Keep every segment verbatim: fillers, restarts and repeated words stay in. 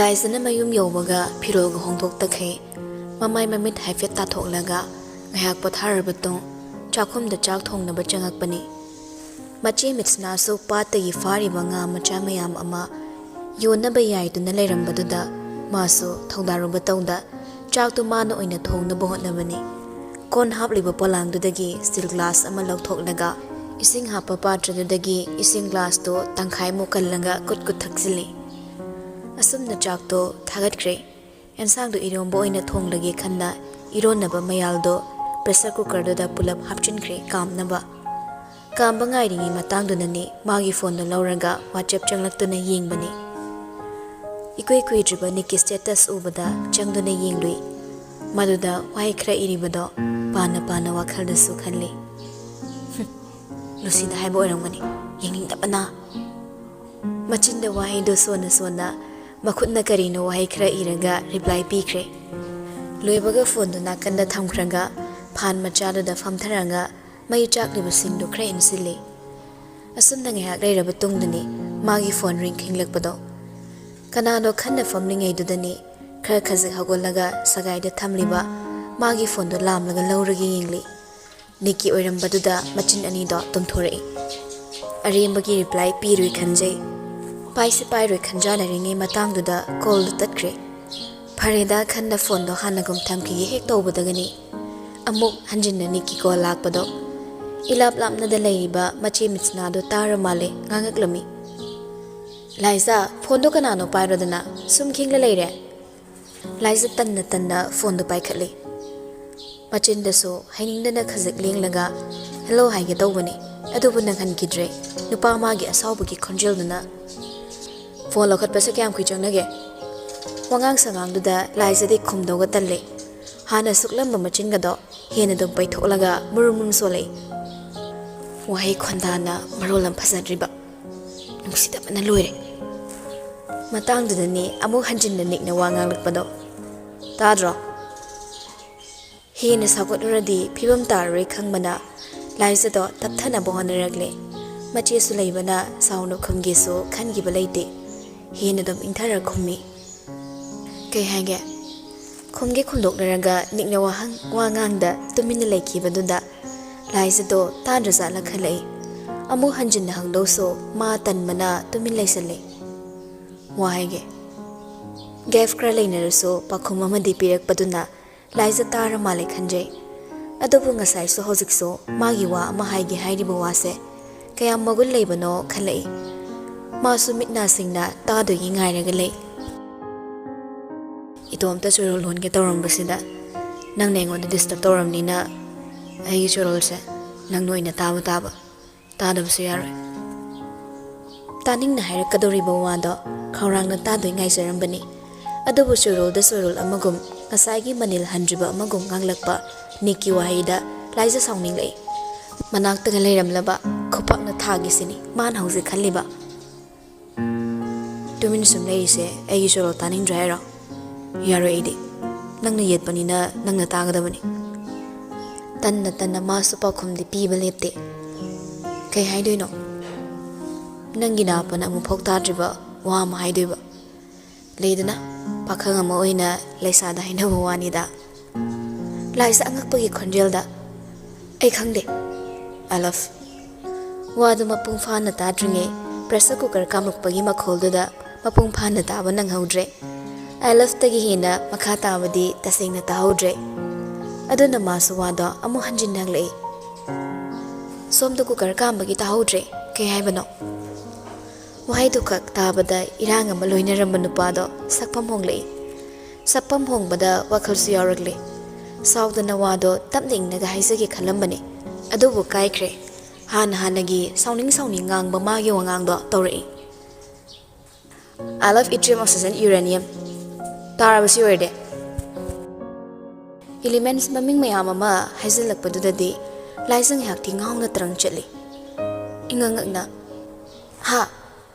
ꯂꯥꯏꯖꯅ ꯃꯌꯨꯝ ꯌꯧꯕꯒ ꯐꯤꯔꯣꯜꯒ ꯍꯣꯡꯗꯣꯛꯇꯈꯩ ꯃꯃꯥꯏ ꯃꯃꯤꯠ ꯍꯥꯏꯐꯦꯠ ꯇꯥꯊꯣꯛꯂꯒ ꯉꯥꯏꯍꯥꯛ ꯄꯣꯊꯥꯔꯕ ꯇꯨꯡ ꯆꯥꯛꯈꯨꯝꯗ ꯆꯥꯛ ꯊꯣꯡꯅꯕ ꯆꯪꯉꯛꯄꯅꯤ꯫ ꯃꯆꯦ ꯃꯤꯠꯁꯅꯥꯁꯨ ꯄꯥꯠꯇꯒꯤ ꯐꯥꯔꯤꯕ ꯉꯥ ꯃꯆꯥ ꯃꯌꯥꯝ ꯑꯃ ꯌꯣꯟꯅꯕ ꯌꯥꯏꯗꯨꯅ ꯂꯩꯔꯝꯕꯗꯨꯗ ꯃꯥꯁꯨ ꯊꯧꯗꯥꯔꯨꯕ ꯇꯧꯗ ꯆꯥꯛꯇꯨ ꯃꯥꯅ ꯑꯣꯏꯅ ꯊꯣꯡꯅꯕ ꯍꯣꯠꯅꯕꯅꯤ꯫ ꯀꯣꯟ ꯍꯥꯞꯂꯤꯕ ꯄꯣꯂꯥꯡꯗꯨꯗꯒꯤ ꯁ꯭ꯇꯤꯜ ꯒ꯭ꯂꯥꯁ ꯑꯃ ꯂꯧꯊꯣꯛꯂꯒ ꯏꯁꯤꯡ ꯍꯥꯞꯄ ꯄꯥꯇ꯭ꯔꯗꯨꯗꯒꯤ ꯏꯁꯤꯡ ꯒ꯭ꯂꯥꯁꯇꯨ ꯇꯪꯈꯥꯏꯃꯨꯛ ꯀꯜꯂꯒ ꯀꯨꯠ ꯀꯨꯠ ꯊꯛꯆꯤꯜꯂꯤ꯫ ꯑꯁꯨꯝꯅ ꯆꯥꯛꯇꯣ ꯊꯥꯒꯠꯈ꯭ꯔꯦ꯫ ꯑꯦꯟꯁꯥꯡꯗꯣ ꯏꯔꯣꯝꯕ ꯑꯣꯏꯅ ꯊꯣꯡꯂꯒꯦ ꯈꯟꯅ ꯏꯔꯣꯟꯅꯕ ꯃꯌꯥꯜꯗꯣ ꯄ꯭ꯔꯦꯁꯔ ꯀꯨꯀꯔꯗꯨꯗ ꯄꯨꯂꯞ ꯍꯥꯞꯆꯤꯟꯈ꯭ꯔꯦ ꯀꯥꯝꯅꯕ꯫ ꯀꯥꯝꯕ ꯉꯥꯏꯔꯤꯉꯩ ꯃꯇꯥꯡꯗꯨꯗꯅꯤ ꯃꯥꯒꯤ ꯐꯣꯟꯗꯣ ꯂꯧꯔꯒ ꯋꯥꯆꯦꯞ ꯆꯪꯂꯛꯇꯨꯅ ꯌꯦꯡꯕꯅꯤ꯫ ꯏꯀꯨꯏ ꯀꯨꯏꯗ꯭ꯔꯤꯕ ꯅꯤꯛꯀꯤ ꯁ꯭ꯇꯦꯇꯁ ꯎꯕꯗ ꯆꯪꯗꯨꯅ ꯌꯦꯡꯂꯨꯏ꯫ ꯃꯗꯨꯗ ꯋꯥꯍꯩ ꯈꯔ ꯏꯔꯤꯕꯗꯣ ꯄꯥꯅ ꯄꯥꯅ ꯋꯥꯈꯜꯗꯁꯨ ꯈꯜꯂꯤ꯫ "ꯍꯨꯝ, ꯂꯨꯁꯤꯗ ꯍꯥꯏꯕ ꯑꯣꯏꯔꯝꯒꯅꯤ, ꯌꯦꯡꯅꯤꯡꯗꯕꯅ!" ꯃꯆꯤꯟꯗ ꯋꯥꯍꯩꯗꯣ ꯁꯣꯟꯅ ꯁꯣꯟꯅ, ꯃꯈꯨꯠꯅ ꯀꯔꯤꯅꯣ ꯋꯥꯍꯩ ꯈꯔ ꯏꯔꯒ ꯔꯤꯄ꯭ꯂꯥꯏ ꯄꯤꯈ꯭ꯔꯦ꯫ ꯂꯣꯏꯕꯒ ꯐꯣꯟꯗꯨ ꯅꯥꯀꯟꯗ ꯊꯝꯈ꯭ꯔꯒ ꯐꯥꯟ ꯃꯆꯥꯗꯨꯗ ꯐꯝꯊꯔꯒ ꯃꯩ ꯆꯥꯛꯂꯤꯕꯁꯤꯡꯗꯨ ꯈꯔ ꯏꯟꯁꯤꯜꯂꯤ꯫ ꯑꯁꯨꯝꯅ ꯉꯥꯏꯍꯥꯛ ꯂꯩꯔꯕ ꯇꯨꯡꯗꯅꯤ ꯃꯥꯒꯤ ꯐꯣꯟ ꯔꯤꯡ ꯈꯤꯡꯂꯛꯄꯗꯣ꯫ ꯀꯅꯥꯅꯣ ꯈꯟꯅ ꯐꯝꯂꯤꯉꯩꯗꯨꯗꯅꯤ ꯈꯔ ꯈꯖꯤꯛ ꯍꯧꯒꯠꯂꯒ ꯁꯒꯥꯏꯗ ꯊꯝꯂꯤꯕ ꯃꯥꯒꯤ ꯐꯣꯟꯗꯣ ꯂꯥꯝꯂꯒ ꯂꯧꯔꯒ ꯌꯦꯡꯂꯤ꯫ ꯅꯤꯛꯀꯤ ꯑꯣꯏꯔꯝꯕꯗꯨꯗ ꯃꯆꯤꯟ ꯑꯅꯤꯗꯣ ꯇꯨꯝꯊꯣꯔꯛꯏ꯫ ꯑꯔꯦꯝꯕꯒꯤ ꯔꯤꯄ꯭ꯂꯥꯏ ꯄꯤꯔꯣꯏ ꯈꯟꯖꯩ꯫ ꯄꯥꯏꯁꯤ ꯄꯥꯏꯔꯣꯏ ꯈꯟꯖꯥꯟꯅꯔꯤꯉꯩ ꯃꯇꯥꯡꯗꯨꯗ ꯀꯣꯜꯗꯣ ꯇꯠꯈ꯭ꯔꯦ꯫ ꯐꯔꯦꯗ ꯈꯟꯅ ꯐꯣꯟꯗꯣ ꯍꯥꯟꯅꯒꯨꯝ ꯊꯝꯈꯤꯒꯦ ꯍꯦꯛ ꯇꯧꯕꯗꯒꯅꯤ ꯑꯃꯨꯛ ꯍꯟꯖꯤꯟꯅ ꯅꯤꯛꯀꯤ ꯀꯣꯜ ꯂꯥꯛꯄꯗꯣ꯫ ꯏꯂꯥꯞ ꯂꯥꯞꯅꯗ ꯂꯩꯔꯤꯕ ꯃꯆꯦ ꯃꯤꯠꯁꯅꯥꯗꯣ ꯇꯥꯔ ꯃꯥꯜꯂꯦ ꯉꯥꯡꯉꯛꯂꯝꯃꯤ꯫ "ꯂꯥꯏꯖꯥ, ꯐꯣꯟꯗꯣ ꯀꯅꯥꯅꯣ ꯄꯥꯏꯔꯣꯗꯅ, ꯁꯨꯝ ꯈꯤꯡꯂ ꯂꯩꯔꯦ?" ꯂꯥꯏꯖꯥ ꯇꯟꯅ ꯇꯟꯅ ꯐꯣꯟꯗꯣ ꯄꯥꯏꯈꯠꯂꯤ꯫ ꯃꯆꯤꯟꯗꯁꯨ ꯍꯩꯅꯤꯡꯗꯅ ꯈꯖꯤꯛ ꯂꯦꯡꯂꯒ "ꯍꯦꯜꯂꯣ" ꯍꯥꯏꯒꯦ ꯇꯧꯕꯅꯤ, ꯑꯗꯨꯕꯨ ꯅꯪꯍꯟꯈꯤꯗ꯭ꯔꯦ ꯅꯨꯄꯥ ꯑꯃꯒꯤ ꯑꯁꯥꯎꯕꯒꯤ ꯈꯣꯟꯖꯦꯜꯗꯨꯅ꯫ "ꯐꯣꯟ ꯂꯧꯈꯠꯄꯁꯦ ꯀꯌꯥꯝ ꯀꯨꯏ ꯆꯪꯅꯒꯦ?" ꯋꯥꯉꯥꯡ ꯁꯉꯥꯡꯗꯨꯗ ꯂꯥꯏꯖꯥꯗꯤ ꯈꯨꯝꯗꯧꯒ ꯇꯜꯂꯦ꯫ ꯍꯥꯟꯅ ꯁꯨꯛꯂꯝꯕ ꯃꯆꯤꯟꯒꯗꯣ ꯍꯦꯟꯅ ꯑꯗꯨꯝ ꯄꯩꯊꯣꯛꯂꯒ ꯃꯨꯔꯨꯝ ꯃꯨꯔꯨꯝ ꯁꯣꯜꯂꯛꯏ꯫ ꯋꯥꯍꯩ ꯈꯣꯟꯗꯥꯅ ꯃꯔꯣꯜ ꯑꯃ ꯐꯖꯗ꯭ꯔꯤꯕ꯫ ꯅꯨꯡꯁꯤꯗꯕꯅ ꯂꯣꯏꯔꯦ꯫ ꯃꯇꯥꯡꯗꯨꯗꯅꯤ ꯑꯃꯨꯛ ꯍꯟꯖꯤꯟꯅ ꯅꯤꯛꯅ ꯋꯥ ꯉꯥꯡꯂꯛꯄꯗꯣ꯫ "ꯇꯥꯗ꯭ꯔꯣ?" ꯍꯦꯟꯅ ꯁꯥꯎꯒꯠꯂꯨꯔꯗꯤ ꯐꯤꯕꯝ ꯇꯥꯔꯔꯣꯏ ꯈꯪꯕꯅ ꯂꯥꯏꯖꯥꯗꯣ ꯇꯞꯊꯅꯕ ꯍꯣꯠꯅꯔꯛꯂꯦ꯫ ꯃꯆꯦꯁꯨ ꯂꯩꯕꯅ ꯁꯥꯎꯅ ꯈꯨꯝꯒꯦꯁꯨ ꯈꯟꯈꯤꯕ ꯂꯩꯇꯦ꯫ ꯍꯦꯟꯅ ꯑꯗꯨꯝ ꯏꯪꯊꯔ ꯈꯨꯝꯃꯤ꯫ ꯀꯩ ꯍꯥꯏꯒꯦ? ꯈꯨꯝꯒꯦ ꯈꯨꯝꯗꯣꯛꯅꯔꯒ ꯅꯤꯛꯅ ꯋꯥꯍꯪ ꯋꯥ ꯉꯥꯡꯗ ꯇꯨꯃꯤꯟꯅ ꯂꯩꯈꯤꯕꯗꯨꯗ ꯂꯥꯏꯖꯗꯣ ꯇꯥꯗ꯭ꯔꯖꯥꯠꯂ ꯈꯜꯂꯛꯏ꯫ ꯑꯃꯨꯛ ꯍꯟꯖꯤꯟꯅ ꯍꯪꯗꯧꯁꯨ ꯃꯥ ꯇꯟꯕꯅ ꯇꯨꯃꯤꯟ ꯂꯩꯁꯜꯂꯦ꯫ ꯋꯥ ꯍꯥꯏꯒꯦ꯫ ꯒꯦꯞ ꯈꯔ ꯂꯩꯅꯔꯁꯨ ꯄꯥꯎꯈꯨꯝ ꯑꯃꯗꯤ ꯄꯤꯔꯛꯄꯗꯨꯅ ꯂꯥꯏꯖ ꯇꯥꯔ ꯃꯥꯜꯂꯦ ꯈꯟꯖꯩ꯫ ꯑꯗꯨꯕꯨ ꯉꯁꯥꯏꯁꯨ ꯍꯧꯖꯤꯛꯁꯨ ꯃꯥꯒꯤ ꯋꯥ ꯑꯃ ꯍꯥꯏꯒꯦ ꯍꯥꯏꯔꯤꯕ ꯋꯥꯁꯦ ꯀꯌꯥꯝ ꯃꯒꯨꯟ ꯂꯩꯕꯅꯣ ꯈꯜꯂꯛꯏ꯫ ꯃꯥꯁꯨ ꯃꯤꯠ ꯅꯥ ꯁꯤꯡꯅ ꯇꯥꯗꯣꯏꯒꯤ ꯉꯥꯏꯔꯒ ꯂꯩ꯫ ꯏꯇꯣꯝꯇ ꯆꯨꯔꯣꯜ ꯂꯣꯟꯒꯦ ꯇꯧꯔꯝꯕꯁꯤꯗ ꯅꯪꯅ ꯑꯩꯉꯣꯟꯗ ꯗꯤꯁꯇꯔꯕ ꯇꯧꯔꯝꯅꯤꯅ ꯑꯩꯒꯤ ꯆꯨꯔꯣꯜꯁꯦ ꯅꯪꯅ ꯑꯣꯏꯅ ꯇꯥꯕ ꯇꯥꯕ꯫ ꯇꯥꯗꯕꯁꯨ ꯌꯥꯔꯣꯏ꯫ ꯇꯥꯅꯤꯡꯅ ꯍꯥꯏꯔꯛꯀꯗꯧꯔꯤꯕ ꯋꯥꯗꯣ ꯈꯧꯔꯥꯡꯅ ꯇꯥꯗꯣꯏ ꯉꯥꯏꯖꯔꯝꯕꯅꯤ꯫ ꯑꯗꯨꯕꯨ ꯆꯨꯔꯣꯜꯗ ꯆꯨꯔꯣꯜ ꯑꯃꯒꯨꯝ, ꯉꯁꯥꯏꯒꯤ ꯃꯅꯤꯜ ꯍꯟꯗ꯭ꯔꯤꯕ ꯑꯃꯒꯨꯝ ꯉꯥꯡꯂꯛꯄ ꯅꯤꯛꯀꯤ ꯋꯥꯍꯩꯗ ꯂꯥꯏꯖ ꯁꯥꯎꯅꯤꯡꯂꯛꯏ꯫ ꯃꯅꯥꯛꯇꯒ ꯂꯩꯔꯝꯂꯕ ꯈꯨꯄꯥꯛꯅ ꯊꯥꯒꯦꯁꯤꯅꯤ ꯃꯥꯅ ꯍꯧꯖꯤꯛ ꯈꯜꯂꯤꯕ꯫ ꯇꯨꯃꯤꯟ ꯁꯨꯝ ꯂꯩꯔꯤꯁꯦ ꯑꯩꯒꯤ ꯆꯨꯔꯣꯜ ꯇꯥꯅꯤꯡꯗ꯭ꯔꯦ ꯍꯥꯏꯔꯣ? ꯌꯥꯔꯣꯏ ꯑꯩꯗꯤ꯫ ꯅꯪꯅ ꯌꯦꯠꯄꯅꯤꯅ ꯅꯪꯅ ꯇꯥꯒꯗꯕꯅꯤ꯫ ꯇꯟꯅ ꯇꯟꯅ ꯃꯥꯁꯨ ꯄꯥꯎꯈꯨꯝꯗꯤ ꯄꯤꯕ ꯂꯦꯞꯇꯦ꯫ ꯀꯩ ꯍꯥꯏꯗꯣꯏꯅꯣ? ꯅꯪꯒꯤ ꯅꯥꯄꯅ ꯑꯃꯨꯛꯐꯥꯎ ꯇꯥꯗ꯭ꯔꯤꯕ ꯋꯥ ꯑꯃ ꯍꯥꯏꯗꯣꯏꯕ꯫ ꯂꯩꯗꯅ, ꯄꯥꯈꯪ ꯑꯃ ꯑꯣꯏꯅ ꯂꯩꯁꯥꯗ ꯍꯥꯏꯅꯕ ꯋꯥꯅꯤꯗ꯫ ꯂꯥꯏꯖ ꯑꯉꯛꯄꯒꯤ ꯈꯣꯟꯖꯦꯜꯗ, "ꯑꯩ ꯈꯪꯗꯦ, ꯑꯥꯏ ꯂꯚ꯫" ꯋꯥꯗꯨ ꯃꯄꯨꯡ ꯐꯥꯅ ꯇꯥꯗ꯭ꯔꯤꯉꯩ ꯄ꯭ꯔꯦꯁꯔ ꯀꯨꯀꯔ ꯀꯥꯝꯂꯛꯄꯒꯤ ꯃꯈꯣꯜꯗꯨꯗ ꯃꯄꯨꯡ ꯐꯥꯅ ꯇꯥꯕ ꯅꯪꯍꯧꯗ꯭ꯔꯦ꯫ "ꯑꯥꯏ ꯂꯚꯇꯒꯤ ꯍꯦꯟꯅ ꯃꯈꯥ ꯇꯥꯕꯗꯤ ꯇꯁꯦꯡꯅ ꯇꯥꯍꯧꯗ꯭ꯔꯦ꯫" ꯑꯗꯨꯅ ꯃꯥꯁꯨ ꯋꯥꯗꯣ ꯑꯃꯨꯛ ꯍꯟꯖꯤꯟ ꯍꯪꯂꯛꯏ꯫ "ꯁꯣꯝꯗ ꯀꯨꯀꯔ ꯀꯥꯝꯕꯒꯤ ꯇꯥꯍꯧꯗ꯭ꯔꯦ꯫ ꯀꯩ ꯍꯥꯏꯕꯅꯣ?" ꯋꯥꯍꯩꯗꯨ ꯈꯛ ꯇꯥꯕꯗ ꯏꯔꯥꯡ ꯑꯃ ꯂꯣꯏꯅꯔꯝꯕ ꯅꯨꯄꯥꯗꯣ ꯁꯛꯐꯝ ꯍꯣꯡꯂꯛꯏ꯫ ꯁꯛꯐꯝ ꯍꯣꯡꯕꯗ ꯋꯥꯈꯜꯁꯨ ꯌꯥꯎꯔꯛꯂꯦ꯫ ꯁꯥꯎꯗꯅ ꯋꯥꯗꯣ ꯇꯞꯅ ꯏꯪꯅꯒ ꯍꯥꯏꯖꯒꯦ ꯈꯜꯂꯝꯕꯅꯤ꯫ ꯑꯗꯨꯕꯨ ꯀꯥꯏꯈ꯭ꯔꯦ꯫ ꯍꯥꯟꯅ ꯍꯥꯟꯅꯒꯤ ꯁꯥꯎꯅꯤꯡ ꯁꯥꯎꯅꯤꯡ ꯉꯥꯡꯕ ꯃꯥꯒꯤ ꯋꯥꯉꯥꯡꯗꯣ ꯇꯧꯔꯛꯏ꯫ "ꯑꯥꯏ ꯂꯚ ꯏꯇ꯭ꯔꯤꯌꯝ ꯑꯣꯛꯁꯤꯖꯟ ꯌꯨꯔꯦꯅꯤꯌꯝ꯫ ꯇꯥꯔꯕ ꯁꯤ ꯑꯣꯏꯔꯗꯤ?" ꯏꯂꯤꯃꯦꯟꯁ ꯃꯃꯤꯡ ꯃꯌꯥꯝ ꯑꯃ ꯍꯥꯏꯖꯤꯜꯂꯛꯄꯗꯨꯗꯗꯤ ꯂꯥꯏꯖ ꯉꯥꯏꯍꯥꯛꯇꯤ ꯉꯥꯎꯅ ꯇꯔꯪ ꯆꯠꯂꯤ꯫ ꯏꯉꯛ ꯉꯛꯅ, "ꯍꯥ?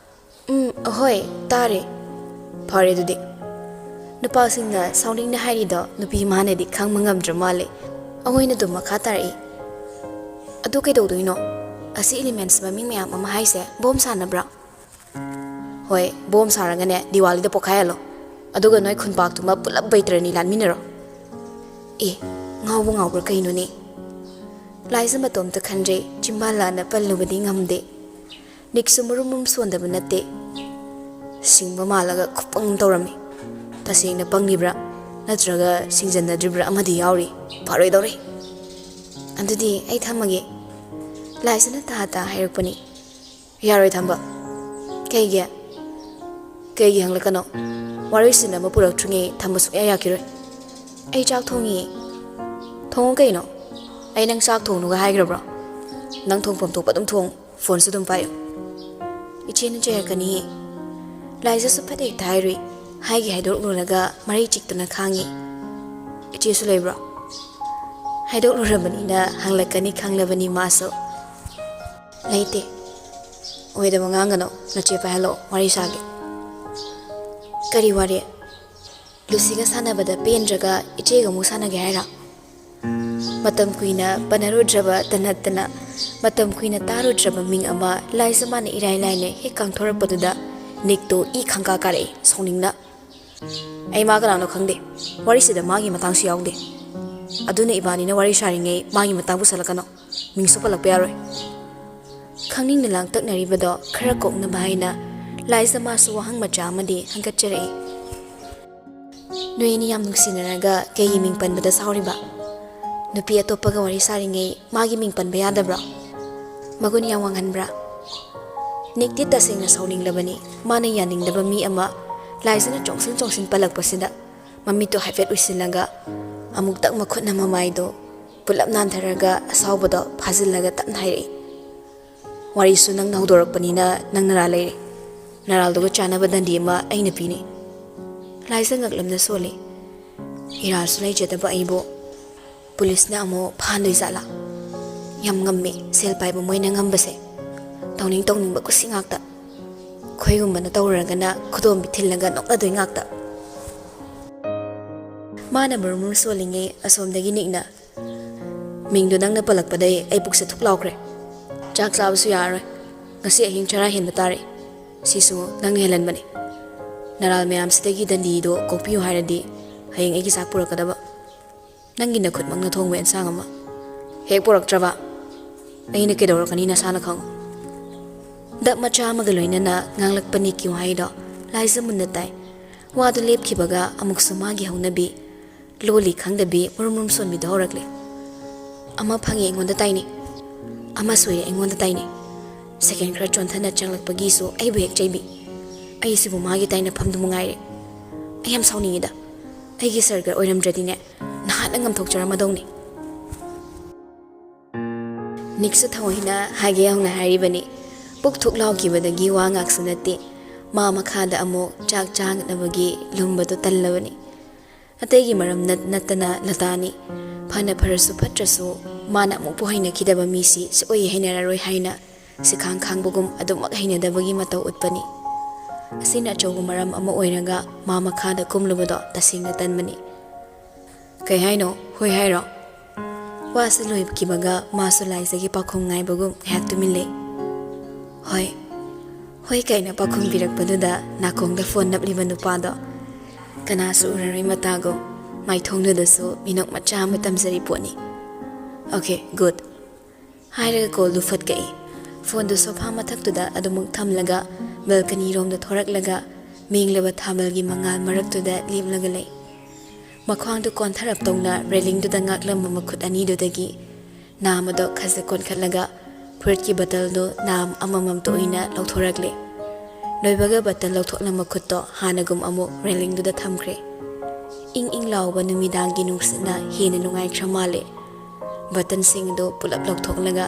ꯎꯝ, ꯍꯣꯏ, ꯇꯥꯔꯦ꯫ ꯐꯔꯦ ꯑꯗꯨꯗꯤ꯫" ꯅꯨꯄꯥꯁꯤꯡꯅ ꯁꯥꯎꯅꯤꯡꯅ ꯍꯥꯏꯔꯤꯗꯣ ꯅꯨꯄꯤ ꯃꯥꯅꯗꯤ ꯈꯪꯕ ꯉꯝꯗ꯭ꯔ ꯃꯥꯜꯂꯦ꯫ ꯑꯃꯣꯏꯅ ꯑꯗꯨꯝ ꯃꯈꯥ ꯇꯥꯔꯛꯏ꯫ "ꯑꯗꯨ ꯀꯩꯗꯧꯗꯣꯏꯅꯣ? ꯑꯁꯤ ꯏꯂꯤꯃꯦꯟꯁ ꯃꯃꯤꯡ ꯃꯌꯥꯝ ꯑꯃ ꯍꯥꯏꯁꯦ ꯕꯣꯝ ꯁꯥꯟꯅꯕ꯭ꯔꯥ?" "ꯍꯣꯏ, ꯕꯣꯝ ꯁꯥꯔꯒꯅꯦ ꯗꯤꯋꯥꯂꯤꯗ ꯄꯣꯈꯥꯏꯍꯜꯂꯣ꯫" ꯑꯗꯨꯒ ꯅꯣꯏ ꯈꯨꯟꯄꯥꯛꯇꯨꯃ ꯄꯨꯂꯞ ꯕꯩꯇ꯭ꯔꯅꯤ ꯂꯥꯟꯃꯤꯟꯅꯔꯣ꯫ ꯑꯦ, ꯉꯥꯎꯕ ꯉꯥꯎꯕ꯭ꯔꯥ ꯀꯩꯅꯣꯅꯦ? ꯂꯥꯏꯖ ꯃꯇꯣꯝꯇ ꯈꯟꯗ꯭ꯔꯦ, ꯆꯤꯝꯕꯥꯜ ꯂꯥꯟꯅ ꯄꯜꯂꯨꯕꯗꯤ ꯉꯝꯗꯦ꯫ ꯅꯤꯛꯁꯨ ꯃꯔꯨꯝ ꯃꯔꯨꯝ ꯁꯣꯟꯗꯕ ꯅꯠꯇꯦ꯫ ꯁꯤꯡꯕ ꯃꯥꯜꯂꯒ ꯈꯨꯄꯪ ꯇꯧꯔꯝꯃꯤ꯫ ꯇꯁꯦꯡꯅ ꯄꯪꯂꯤꯕ꯭ꯔꯥ ꯅꯠꯇ꯭ꯔꯒ ꯁꯤꯡꯖꯟꯅꯗ꯭ꯔꯤꯕ꯭ꯔꯥ ꯑꯃꯗꯤ ꯌꯥꯎꯔꯤ꯫ ꯐꯔꯣꯏꯗꯧꯔꯤ꯫ ꯑꯗꯨꯗꯤ ꯑꯩ ꯊꯝꯃꯒꯦ꯫ ꯂꯥꯏꯖꯅ ꯇꯥ ꯇꯥ ꯍꯥꯏꯔꯛꯄꯅꯤ꯫ ꯌꯥꯔꯣꯏ ꯊꯝꯕ꯫ ꯀꯩꯒꯤ? ꯀꯩꯒꯤ ꯍꯪꯂꯛꯀꯅꯣ? ꯋꯥꯔꯣꯏꯁꯤꯟ ꯑꯃ ꯄꯨꯔꯛꯇ꯭ꯔꯤꯉꯩ ꯊꯝꯕ ꯁꯨꯡꯌꯥ ꯌꯥꯈꯤꯔꯣꯏ꯫ ꯑꯩ ꯆꯥꯛ ꯊꯣꯡꯉꯤꯌꯦ꯫ ꯊꯣꯡꯉꯨ ꯀꯩꯅꯣ? ꯑꯩ ꯅꯪ ꯆꯥꯛ ꯊꯣꯡꯅꯨꯒ ꯍꯥꯏꯈ꯭ꯔꯕ꯭ꯔꯣ? ꯅꯪ ꯊꯣꯡꯐꯝ ꯊꯣꯛꯄ ꯑꯗꯨꯝ ꯊꯣꯡꯉꯨ꯫ ꯐꯣꯟꯁꯨ ꯑꯗꯨꯝ ꯄꯥꯏꯌꯨ꯫ ꯏꯆꯦꯅ ꯆꯩꯔꯛꯀꯅꯤꯌꯦ꯫ ꯂꯥꯏꯖꯁꯨ ꯐꯠ ꯍꯦꯛꯇ ꯍꯥꯏꯔꯨꯏ꯫ ꯍꯥꯏꯒꯦ ꯍꯥꯏꯗꯣꯛꯂꯨꯔꯒ ꯃꯔꯩ ꯆꯤꯛꯇꯨꯅ ꯈꯥꯡꯉꯤ꯫ ꯏꯆꯦꯁꯨ ꯂꯩꯕ꯭ꯔꯣ? ꯍꯥꯏꯗꯣꯛꯂꯨꯔꯕꯅꯤꯅ ꯍꯪꯂꯛꯀꯅꯤ ꯈꯪꯂꯕꯅꯤ ꯃꯥꯁꯨ꯫ ꯂꯩꯇꯦ꯫ ꯑꯣꯏꯗꯕ ꯉꯥꯡꯒꯅꯣ, ꯅꯆꯦ ꯄꯥꯏꯍꯜꯂꯛꯑꯣ, ꯋꯥꯔꯤ ꯁꯥꯒꯦ꯫ ꯀꯔꯤ ꯋꯥꯔꯤ? ꯂꯨꯁꯤꯒ ꯁꯥꯟꯅꯕꯗ ꯄꯦꯟꯗ꯭ꯔꯒ ꯏꯆꯦꯒ ꯑꯃꯨꯛ ꯁꯥꯟꯅꯒꯦ ꯍꯥꯏꯔꯣ? ꯃꯇꯝ ꯀꯨꯏꯅ ꯄꯟꯅꯔꯨꯗ꯭ꯔꯕ ꯇꯅꯠꯇꯅ, ꯃꯇꯝ ꯀꯨꯏꯅ ꯇꯥꯔꯨꯗ꯭ꯔꯕ ꯃꯤꯡ ꯑꯃ ꯂꯥꯏꯖ ꯃꯥꯅ ꯏꯔꯥꯏ ꯂꯥꯏꯅ ꯍꯦꯛ ꯀꯥꯡꯊꯣꯔꯛꯄꯗꯨꯗ ꯅꯤꯛꯇꯣ ꯏ ꯈꯪꯀꯥ ꯀꯥꯔꯛꯏ ꯁꯥꯎꯅꯤꯡꯅ꯫ ꯑꯩ ꯃꯥ ꯀꯅꯥꯅꯣ ꯈꯪꯗꯦ, ꯋꯥꯔꯤꯁꯤꯗ ꯃꯥꯒꯤ ꯃꯇꯥꯡꯁꯨ ꯌꯥꯎꯗꯦ꯫ ꯑꯗꯨꯅ ꯏꯕꯥꯅꯤꯅ ꯋꯥꯔꯤ ꯁꯥꯔꯤꯉꯩ ꯃꯥꯒꯤ ꯃꯇꯥꯡ ꯄꯨꯁꯜꯂꯛꯀꯅꯣ꯫ ꯃꯤꯡꯁꯨ ꯄꯜꯂꯛꯄ ꯌꯥꯔꯣꯏ꯫ ꯈꯪꯅꯤꯡꯅ ꯂꯥꯡꯇꯛꯅꯔꯤꯕꯗꯣ ꯈꯔ ꯀꯣꯛꯅꯕ ꯍꯥꯏꯅ ꯂꯥꯏꯖ ꯃꯥꯁꯨ ꯋꯥꯍꯪ ꯃꯆꯥ ꯑꯃꯗꯤ ꯍꯪꯒꯠꯆꯔꯛꯏ꯫ ꯅꯣꯏ ꯑꯅꯤ ꯌꯥꯝ ꯅꯨꯡꯁꯤꯅꯔꯒ ꯀꯩꯒꯤ ꯃꯤꯡ ꯄꯟꯕꯗ ꯁꯥꯎꯔꯤꯕ? ꯅꯨꯄꯤ ꯑꯇꯣꯞꯄꯒ ꯋꯥꯔꯤ ꯁꯥꯔꯤꯉꯩ ꯃꯥꯒꯤ ꯃꯤꯡ ꯄꯟꯕ ꯌꯥꯗꯕ꯭ꯔꯣ? ꯃꯒꯨꯟ ꯌꯥꯝ ꯋꯥꯡꯍꯟꯕ꯭ꯔꯥ? ꯅꯤꯛꯇꯤ ꯇꯁꯦꯡꯅ ꯁꯥꯎꯅꯤꯡꯂꯕꯅꯤ꯫ ꯃꯥꯅ ꯌꯥꯅꯤꯡꯗꯕ ꯃꯤ ꯑꯃ ꯂꯥꯏꯖꯅ ꯆꯣꯡꯁꯤꯟ ꯆꯣꯡꯁꯤꯟ ꯄꯜꯂꯛꯄꯁꯤꯗ ꯃꯃꯤꯠꯇꯣ ꯍꯥꯏꯐꯦꯠ ꯎꯏꯁꯤꯜꯂꯒ ꯑꯃꯨꯛꯇꯪ ꯃꯈꯨꯠꯅ ꯃꯃꯥꯏꯗꯣ ꯄꯨꯂꯞ ꯅꯥꯟꯊꯔꯒ ꯑꯁꯥꯎꯕꯗꯣ ꯐꯥꯖꯤꯜꯂꯒ ꯇꯞꯅ ꯍꯥꯏꯔꯛꯏ꯫ ꯋꯥꯔꯤꯁꯨ ꯅꯪꯅ ꯍꯧꯗꯣꯔꯛꯄꯅꯤꯅ ꯅꯪ ꯅꯔꯥꯜ ꯂꯩꯔꯦ꯫ ꯅꯔꯥꯜꯗꯨꯒ ꯆꯥꯟꯅꯕ ꯗꯟꯗꯤ ꯑꯃ ꯑꯩꯅ ꯄꯤꯅꯤ꯫ ꯂꯥꯏꯖ ꯉꯛꯂꯝꯅ ꯁꯣꯜꯂꯤ꯫ ꯏꯔꯥꯜꯁꯨ ꯂꯩꯖꯗꯕ ꯑꯩꯕꯨ ꯄꯨꯂꯤꯁꯅ ꯑꯃꯨꯛ ꯐꯥꯍꯟꯗꯣꯏ ꯖꯥꯠꯂꯥ? ꯌꯥꯝ ꯉꯝꯃꯦ ꯁꯦꯜ ꯄꯥꯏꯕ ꯃꯣꯏꯅ ꯉꯝꯕꯁꯦ꯫ ꯇꯧꯅꯤꯡ ꯇꯧꯅꯤꯡꯕ ꯀꯨꯁꯤ ꯉꯥꯛꯇ꯫ ꯑꯩꯈꯣꯏꯒꯨꯝꯕꯅ ꯇꯧꯔꯨꯔꯒꯅ ꯈꯨꯗꯣꯝꯕꯤ ꯊꯤꯜꯂꯒ ꯅꯣꯛꯅꯗꯣꯏ ꯉꯥꯛꯇ꯫ ꯃꯥꯅ ꯃꯔꯨꯝ ꯃꯔꯨꯝ ꯁꯣꯜꯂꯤꯉꯩ ꯑꯁꯣꯝꯗꯒꯤ ꯅꯤꯛꯅ, "ꯃꯤꯡꯗꯣ ꯅꯪꯅ ꯄꯜꯂꯛꯄꯗꯩ ꯑꯩ ꯄꯨꯛꯁꯦ ꯊꯨꯛ ꯂꯥꯎꯈ꯭ꯔꯦ꯫ ꯆꯥꯛ ꯆꯥꯕꯁꯨ ꯌꯥꯔꯔꯣꯏ꯫ ꯉꯁꯤ ꯑꯍꯤꯡ ꯆꯔꯥ ꯍꯦꯟꯕ ꯇꯥꯔꯦ꯫ ꯁꯤꯁꯨ ꯅꯪꯅ ꯍꯦꯜꯍꯟꯕꯅꯤ꯫ ꯅꯔꯥꯜ ꯃꯌꯥꯝꯁꯤꯗꯒꯤ ꯗꯟꯗꯤꯗꯣ ꯀꯣꯛꯄꯤꯌꯨ ꯍꯥꯏꯔꯗꯤ ꯍꯌꯦꯡ ꯑꯩꯒꯤ ꯆꯥꯛ ꯄꯨꯔꯛꯀꯗꯕ꯫ ꯅꯪꯒꯤ ꯅꯈꯨꯠꯃꯛꯅ ꯊꯣꯡꯕ ꯑꯦꯟꯁꯥꯡ ꯑꯃ꯫ ꯍꯦꯛ ꯄꯨꯔꯛꯇ꯭ꯔꯕ ꯑꯩꯅ ꯀꯩꯗꯧꯔꯛꯀꯅꯤ ꯅꯁꯥꯅ ꯈꯪꯉꯨ꯫ ꯗꯞ ꯃꯆꯥ ꯑꯃꯒ ꯂꯣꯏꯅꯅ ꯉꯥꯡꯂꯛꯄꯅꯤ ꯀ꯭ꯌꯨ ꯍꯥꯏꯗꯣ ꯂꯥꯏꯖ ꯃꯨꯟꯅ ꯇꯥꯏ꯫ ꯋꯥꯗꯨ ꯂꯦꯞꯈꯤꯕꯒ ꯑꯃꯨꯛꯁꯨ ꯃꯥꯒꯤ ꯍꯧꯅꯕꯤ ꯂꯣꯜꯂꯤ ꯈꯪꯗꯕꯤ ꯃꯨꯔꯨꯝ ꯃꯨꯔꯨꯝ ꯁꯣꯟꯕꯤꯗꯣ ꯍꯧꯔꯛꯂꯦ꯫ ꯑꯃ ꯐꯪꯉꯦ ꯑꯩꯉꯣꯟꯗ ꯇꯥꯏꯅꯩ, ꯑꯃ ꯁꯣꯏꯔꯦ ꯑꯩꯉꯣꯟꯗ ꯇꯥꯏꯅꯩ꯫ ꯁꯦꯀꯦꯟ ꯈꯔ ꯆꯣꯟꯊꯅ ꯆꯪꯂꯛꯄꯒꯤꯁꯨ ꯑꯩꯕꯨ ꯍꯦꯛ ꯆꯩꯕꯤ꯫ ꯑꯩꯁꯤꯕꯨ ꯃꯥꯒꯤ ꯇꯥꯏꯅꯐꯝꯗꯨ ꯃꯉꯥꯏꯔꯦ꯫ ꯑꯩ ꯌꯥꯝ ꯁꯥꯎꯅꯤꯡꯉꯤꯗ꯫ ꯑꯩꯒꯤ ꯁꯔꯀꯥꯔ ꯑꯣꯏꯔꯝꯗ꯭ꯔꯗꯤꯅꯦ, ꯅꯍꯥꯟꯅ ꯉꯝꯊꯣꯛꯆꯔꯝꯃꯗꯧꯅꯤ꯫ ꯅꯤꯛꯁꯨ ꯊꯑꯣꯏꯅ ꯍꯥꯏꯒꯦ ꯌꯥꯎꯅ ꯍꯥꯏꯔꯤꯕꯅꯤ꯫ ꯄꯨꯛ ꯊꯨꯛ ꯂꯥꯎꯈꯤꯕꯗꯒꯤ ꯋꯥ ꯉꯥꯛꯁꯨ ꯅꯠꯇꯦ꯫ ꯃꯥ ꯃꯈꯥꯗ ꯑꯃꯨꯛ ꯆꯥꯛ ꯆꯥꯅꯕꯒꯤ ꯂꯨꯝꯕꯗꯨ ꯇꯜꯂꯕꯅꯤ꯫ ꯑꯇꯩꯒꯤ ꯃꯔꯝ ꯅꯠ-, ꯅꯠꯇꯅ ꯂꯇꯥꯅꯤ꯫ ꯐꯅ ꯐꯔꯁꯨ ꯐꯠꯇ꯭ꯔꯁꯨ ꯃꯥꯅ ꯑꯃꯨꯛꯄꯨ ꯍꯩꯅꯈꯤꯗꯕ ꯃꯤꯁꯤ ꯁꯨꯛꯍꯩ ꯍꯩꯅꯔꯔꯣꯏ ꯍꯥꯏꯅ ꯁꯤꯈꯥꯡ ꯈꯥꯡꯕꯒꯨꯝ ꯑꯗꯨꯃꯛ ꯍꯩꯅꯗꯕꯒꯤ ꯃꯇꯧ ꯎꯠꯄꯅꯤ꯫ ꯑꯁꯤꯅ ꯑꯆꯧꯕ ꯃꯔꯝ ꯑꯃ ꯑꯣꯏꯔꯒ ꯃꯥ ꯃꯈꯥꯗ ꯀꯨꯝꯂꯨꯕꯗꯣ ꯇꯁꯦꯡꯅ ꯇꯟꯕꯅꯤ꯫ "ꯀꯩ ꯍꯥꯏꯅꯣ? ꯍꯣꯏ ꯍꯥꯏꯔꯣ?" ꯋꯥꯁꯤ ꯂꯣꯏꯈꯤꯕꯒ ꯃꯥꯁꯨ ꯂꯥꯏꯖꯒꯤ ꯄꯥꯎꯈꯨꯝ ꯉꯥꯏꯕꯒꯨꯝ ꯉꯥꯏꯍꯥꯛ ꯇꯨꯃꯤꯟ ꯂꯩ꯫ "ꯍꯣꯏ, ꯍꯣꯏ" ꯀꯥꯏꯅ ꯄꯥꯎꯈꯨꯝ ꯄꯤꯔꯛꯄꯗꯨꯗ ꯅꯥꯀꯣꯡꯗ ꯐꯣꯟ ꯅꯞꯂꯤꯕ ꯅꯨꯄꯥꯗꯣ ꯀꯅꯥꯁꯨ ꯎꯔꯔꯣꯏ ꯃꯇꯥꯒꯨꯝ ꯃꯥꯏꯊꯣꯡꯗꯨꯗꯁꯨ ꯃꯤꯅꯣꯛ ꯃꯆꯥ ꯑꯃ ꯇꯝꯖꯔꯤ ꯄꯣꯠꯅꯤ꯫ "ꯑꯣꯀꯦ, ꯒꯨꯗ" ꯍꯥꯏꯔꯒ ꯀꯣꯜꯗꯨ ꯐꯠ ꯀꯛꯏ꯫ ꯐꯣꯟꯗꯨ ꯁꯣꯐꯥ ꯃꯊꯛꯇꯨꯗ ꯑꯗꯨꯃꯛ ꯊꯝꯂꯒ ꯕꯦꯜꯀꯅꯤꯔꯣꯝꯗ ꯊꯣꯔꯛꯂꯒ ꯃꯦꯡꯂꯕ ꯊꯥꯕꯜꯒꯤ ꯃꯉꯥꯜ ꯃꯔꯛꯇꯨꯗ ꯂꯦꯞꯂꯒ ꯂꯩ꯫ ꯃꯈ꯭ꯋꯥꯡꯗꯨ ꯀꯣꯟꯊꯔꯞ ꯇꯧꯅ ꯔꯦꯂꯤꯡꯗꯨꯗ ꯉꯥꯛꯂꯝꯕ ꯃꯈꯨꯠ ꯑꯅꯤꯗꯨꯗꯒꯤ ꯅꯥꯝ ꯑꯗꯨ ꯈꯖꯤꯛ ꯀꯣꯟꯈꯠꯂꯒ ꯐꯨꯔꯤꯠꯀꯤ ꯕꯇꯜꯗꯨ ꯅꯥꯝ ꯑꯃꯃꯝꯇ ꯑꯣꯏꯅ ꯂꯧꯊꯣꯔꯛꯂꯦ꯫ ꯂꯣꯏꯕꯒ ꯕꯇꯜ ꯂꯧꯊꯣꯛꯂꯝꯕ ꯈꯨꯠꯇꯣ ꯍꯥꯟꯅꯒꯨꯝ ꯑꯃꯨꯛ ꯔꯦꯂꯤꯡꯗꯨꯗ ꯊꯝꯈ꯭ꯔꯦ꯫ ꯏꯪ ꯏꯪ ꯂꯥꯎꯕ ꯅꯨꯃꯤꯗꯥꯡꯒꯤ ꯅꯨꯡꯁꯤꯠꯅ ꯍꯦꯟꯅ ꯅꯨꯡꯉꯥꯏꯈ꯭ꯔ ꯃꯥꯜꯂꯦ꯫ ꯕꯇꯟꯁꯤꯡ ꯑꯗꯨ ꯄꯨꯂꯞ ꯂꯧꯊꯣꯛꯂꯒ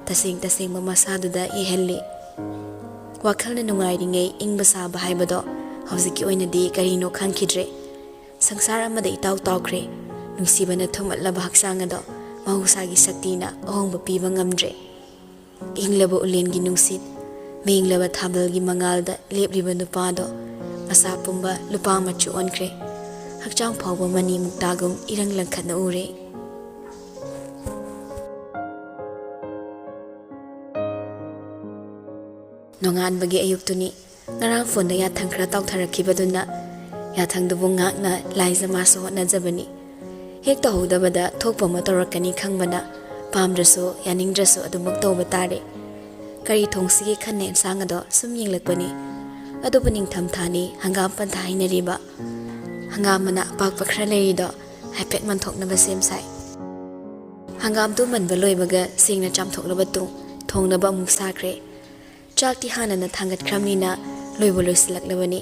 ꯇꯁꯦꯡ ꯇꯁꯦꯡꯕ ꯃꯁꯥꯗꯨꯗ ꯌꯩꯍꯜꯂꯤ꯫ ꯋꯥꯈꯜꯅ ꯅꯨꯡꯉꯥꯏꯔꯤꯉꯩ ꯏꯪꯕ ꯁꯥꯕ ꯍꯥꯏꯕꯗꯣ ꯍꯧꯖꯤꯛꯀꯤ ꯑꯣꯏꯅꯗꯤ ꯀꯔꯤꯅꯣ ꯈꯪꯈꯤꯗ꯭ꯔꯦ꯫ ꯁꯪꯁꯥꯔ ꯑꯃꯗ ꯏꯇꯥꯎ ꯇꯥꯎꯈ꯭ꯔꯦ꯫ ꯅꯨꯡꯁꯤꯕꯅ ꯊꯨꯝꯃꯠꯂꯕ ꯍꯛꯆꯥꯡ ꯑꯗꯣ ꯃꯍꯧꯁꯥꯒꯤ ꯁꯛꯇꯤꯅ ꯑꯍꯣꯡꯕ ꯄꯤꯕ ꯉꯝꯗ꯭ꯔꯦ꯫ ꯏꯪꯂꯕ ꯎꯂꯦꯟꯒꯤ ꯅꯨꯡꯁꯤꯠ, ꯃꯦꯡꯂꯕ ꯊꯥꯕꯜꯒꯤ ꯃꯉꯥꯜꯗ ꯂꯦꯞꯂꯤꯕ ꯅꯨꯄꯥꯗꯣ ꯃꯁꯥ ꯄꯨꯝꯕ ꯂꯨꯄꯥ ꯃꯆꯨ ꯑꯣꯟꯈ꯭ꯔꯦ꯫ ꯍꯛꯆꯥꯡ ꯐꯥꯎꯕ ꯃꯅꯤ ꯃꯨꯛꯇꯥꯒꯨꯝ ꯏꯔꯪ ꯂꯪꯈꯠꯅ ꯎꯔꯦ꯫ ꯅꯣꯡꯉꯥꯟꯕꯒꯤ ꯑꯌꯨꯛꯇꯨꯅꯤ꯫ ꯉꯔꯥꯡ ꯐꯣꯟꯗ ꯌꯥꯊꯪ ꯈꯔ ꯇꯥꯎꯊꯔꯛꯈꯤꯕꯗꯨꯅ ꯌꯥꯊꯪꯗꯨꯕꯨ ꯉꯥꯛꯅ ꯂꯥꯏꯖ ꯃꯥꯁꯨ ꯍꯣꯠꯅꯖꯕꯅꯤ꯫ ꯍꯦꯛ ꯇꯧꯍꯧꯗꯕꯗ ꯊꯣꯛꯄ ꯑꯃ ꯇꯧꯔꯛꯀꯅꯤ ꯈꯪꯕꯅ ꯄꯥꯝꯗ꯭ꯔꯁꯨ ꯌꯥꯅꯤꯡꯗ꯭ꯔꯁꯨ ꯑꯗꯨꯃꯛ ꯇꯧꯕ ꯇꯥꯔꯦ꯫ ꯀꯔꯤ ꯊꯣꯡꯁꯤꯒꯦ ꯈꯟꯅ ꯑꯦꯟꯁꯥꯡ ꯑꯗꯣ ꯁꯨꯝ ꯌꯦꯡꯂꯛꯄꯅꯤ꯫ ꯑꯗꯨꯕꯨ ꯅꯤꯡꯊꯝ ꯊꯥꯅꯤ, ꯍꯪꯒꯥꯝ ꯄꯟꯊꯥ ꯍꯥꯏꯅꯔꯤꯕ꯫ ꯍꯪꯒꯥꯝ ꯃꯅꯥ ꯑꯄꯥꯛꯄ ꯈꯔ ꯂꯩꯔꯤꯗꯣ ꯍꯥꯏꯐꯦꯠ ꯃꯟꯊꯣꯛꯅꯕ ꯁꯦꯝ ꯁꯥꯏ꯫ ꯍꯪꯒꯥꯝꯗꯨ ꯃꯟꯕ ꯂꯣꯏꯕꯒ ꯁꯦꯡꯅ ꯆꯥꯝꯊꯣꯛꯂꯕ ꯇꯨꯡ ꯊꯣꯡꯅꯕ ꯑꯃꯨꯛ ꯁꯥꯈ꯭ꯔꯦ꯫ ꯆꯥꯛꯇꯤ ꯍꯥꯟꯅꯅ ꯊꯥꯡꯒꯠꯈ꯭ꯔꯕꯅꯤꯅ ꯂꯣꯏꯕꯨ ꯂꯣꯏꯁꯤꯜꯂꯛꯂꯕꯅꯤ꯫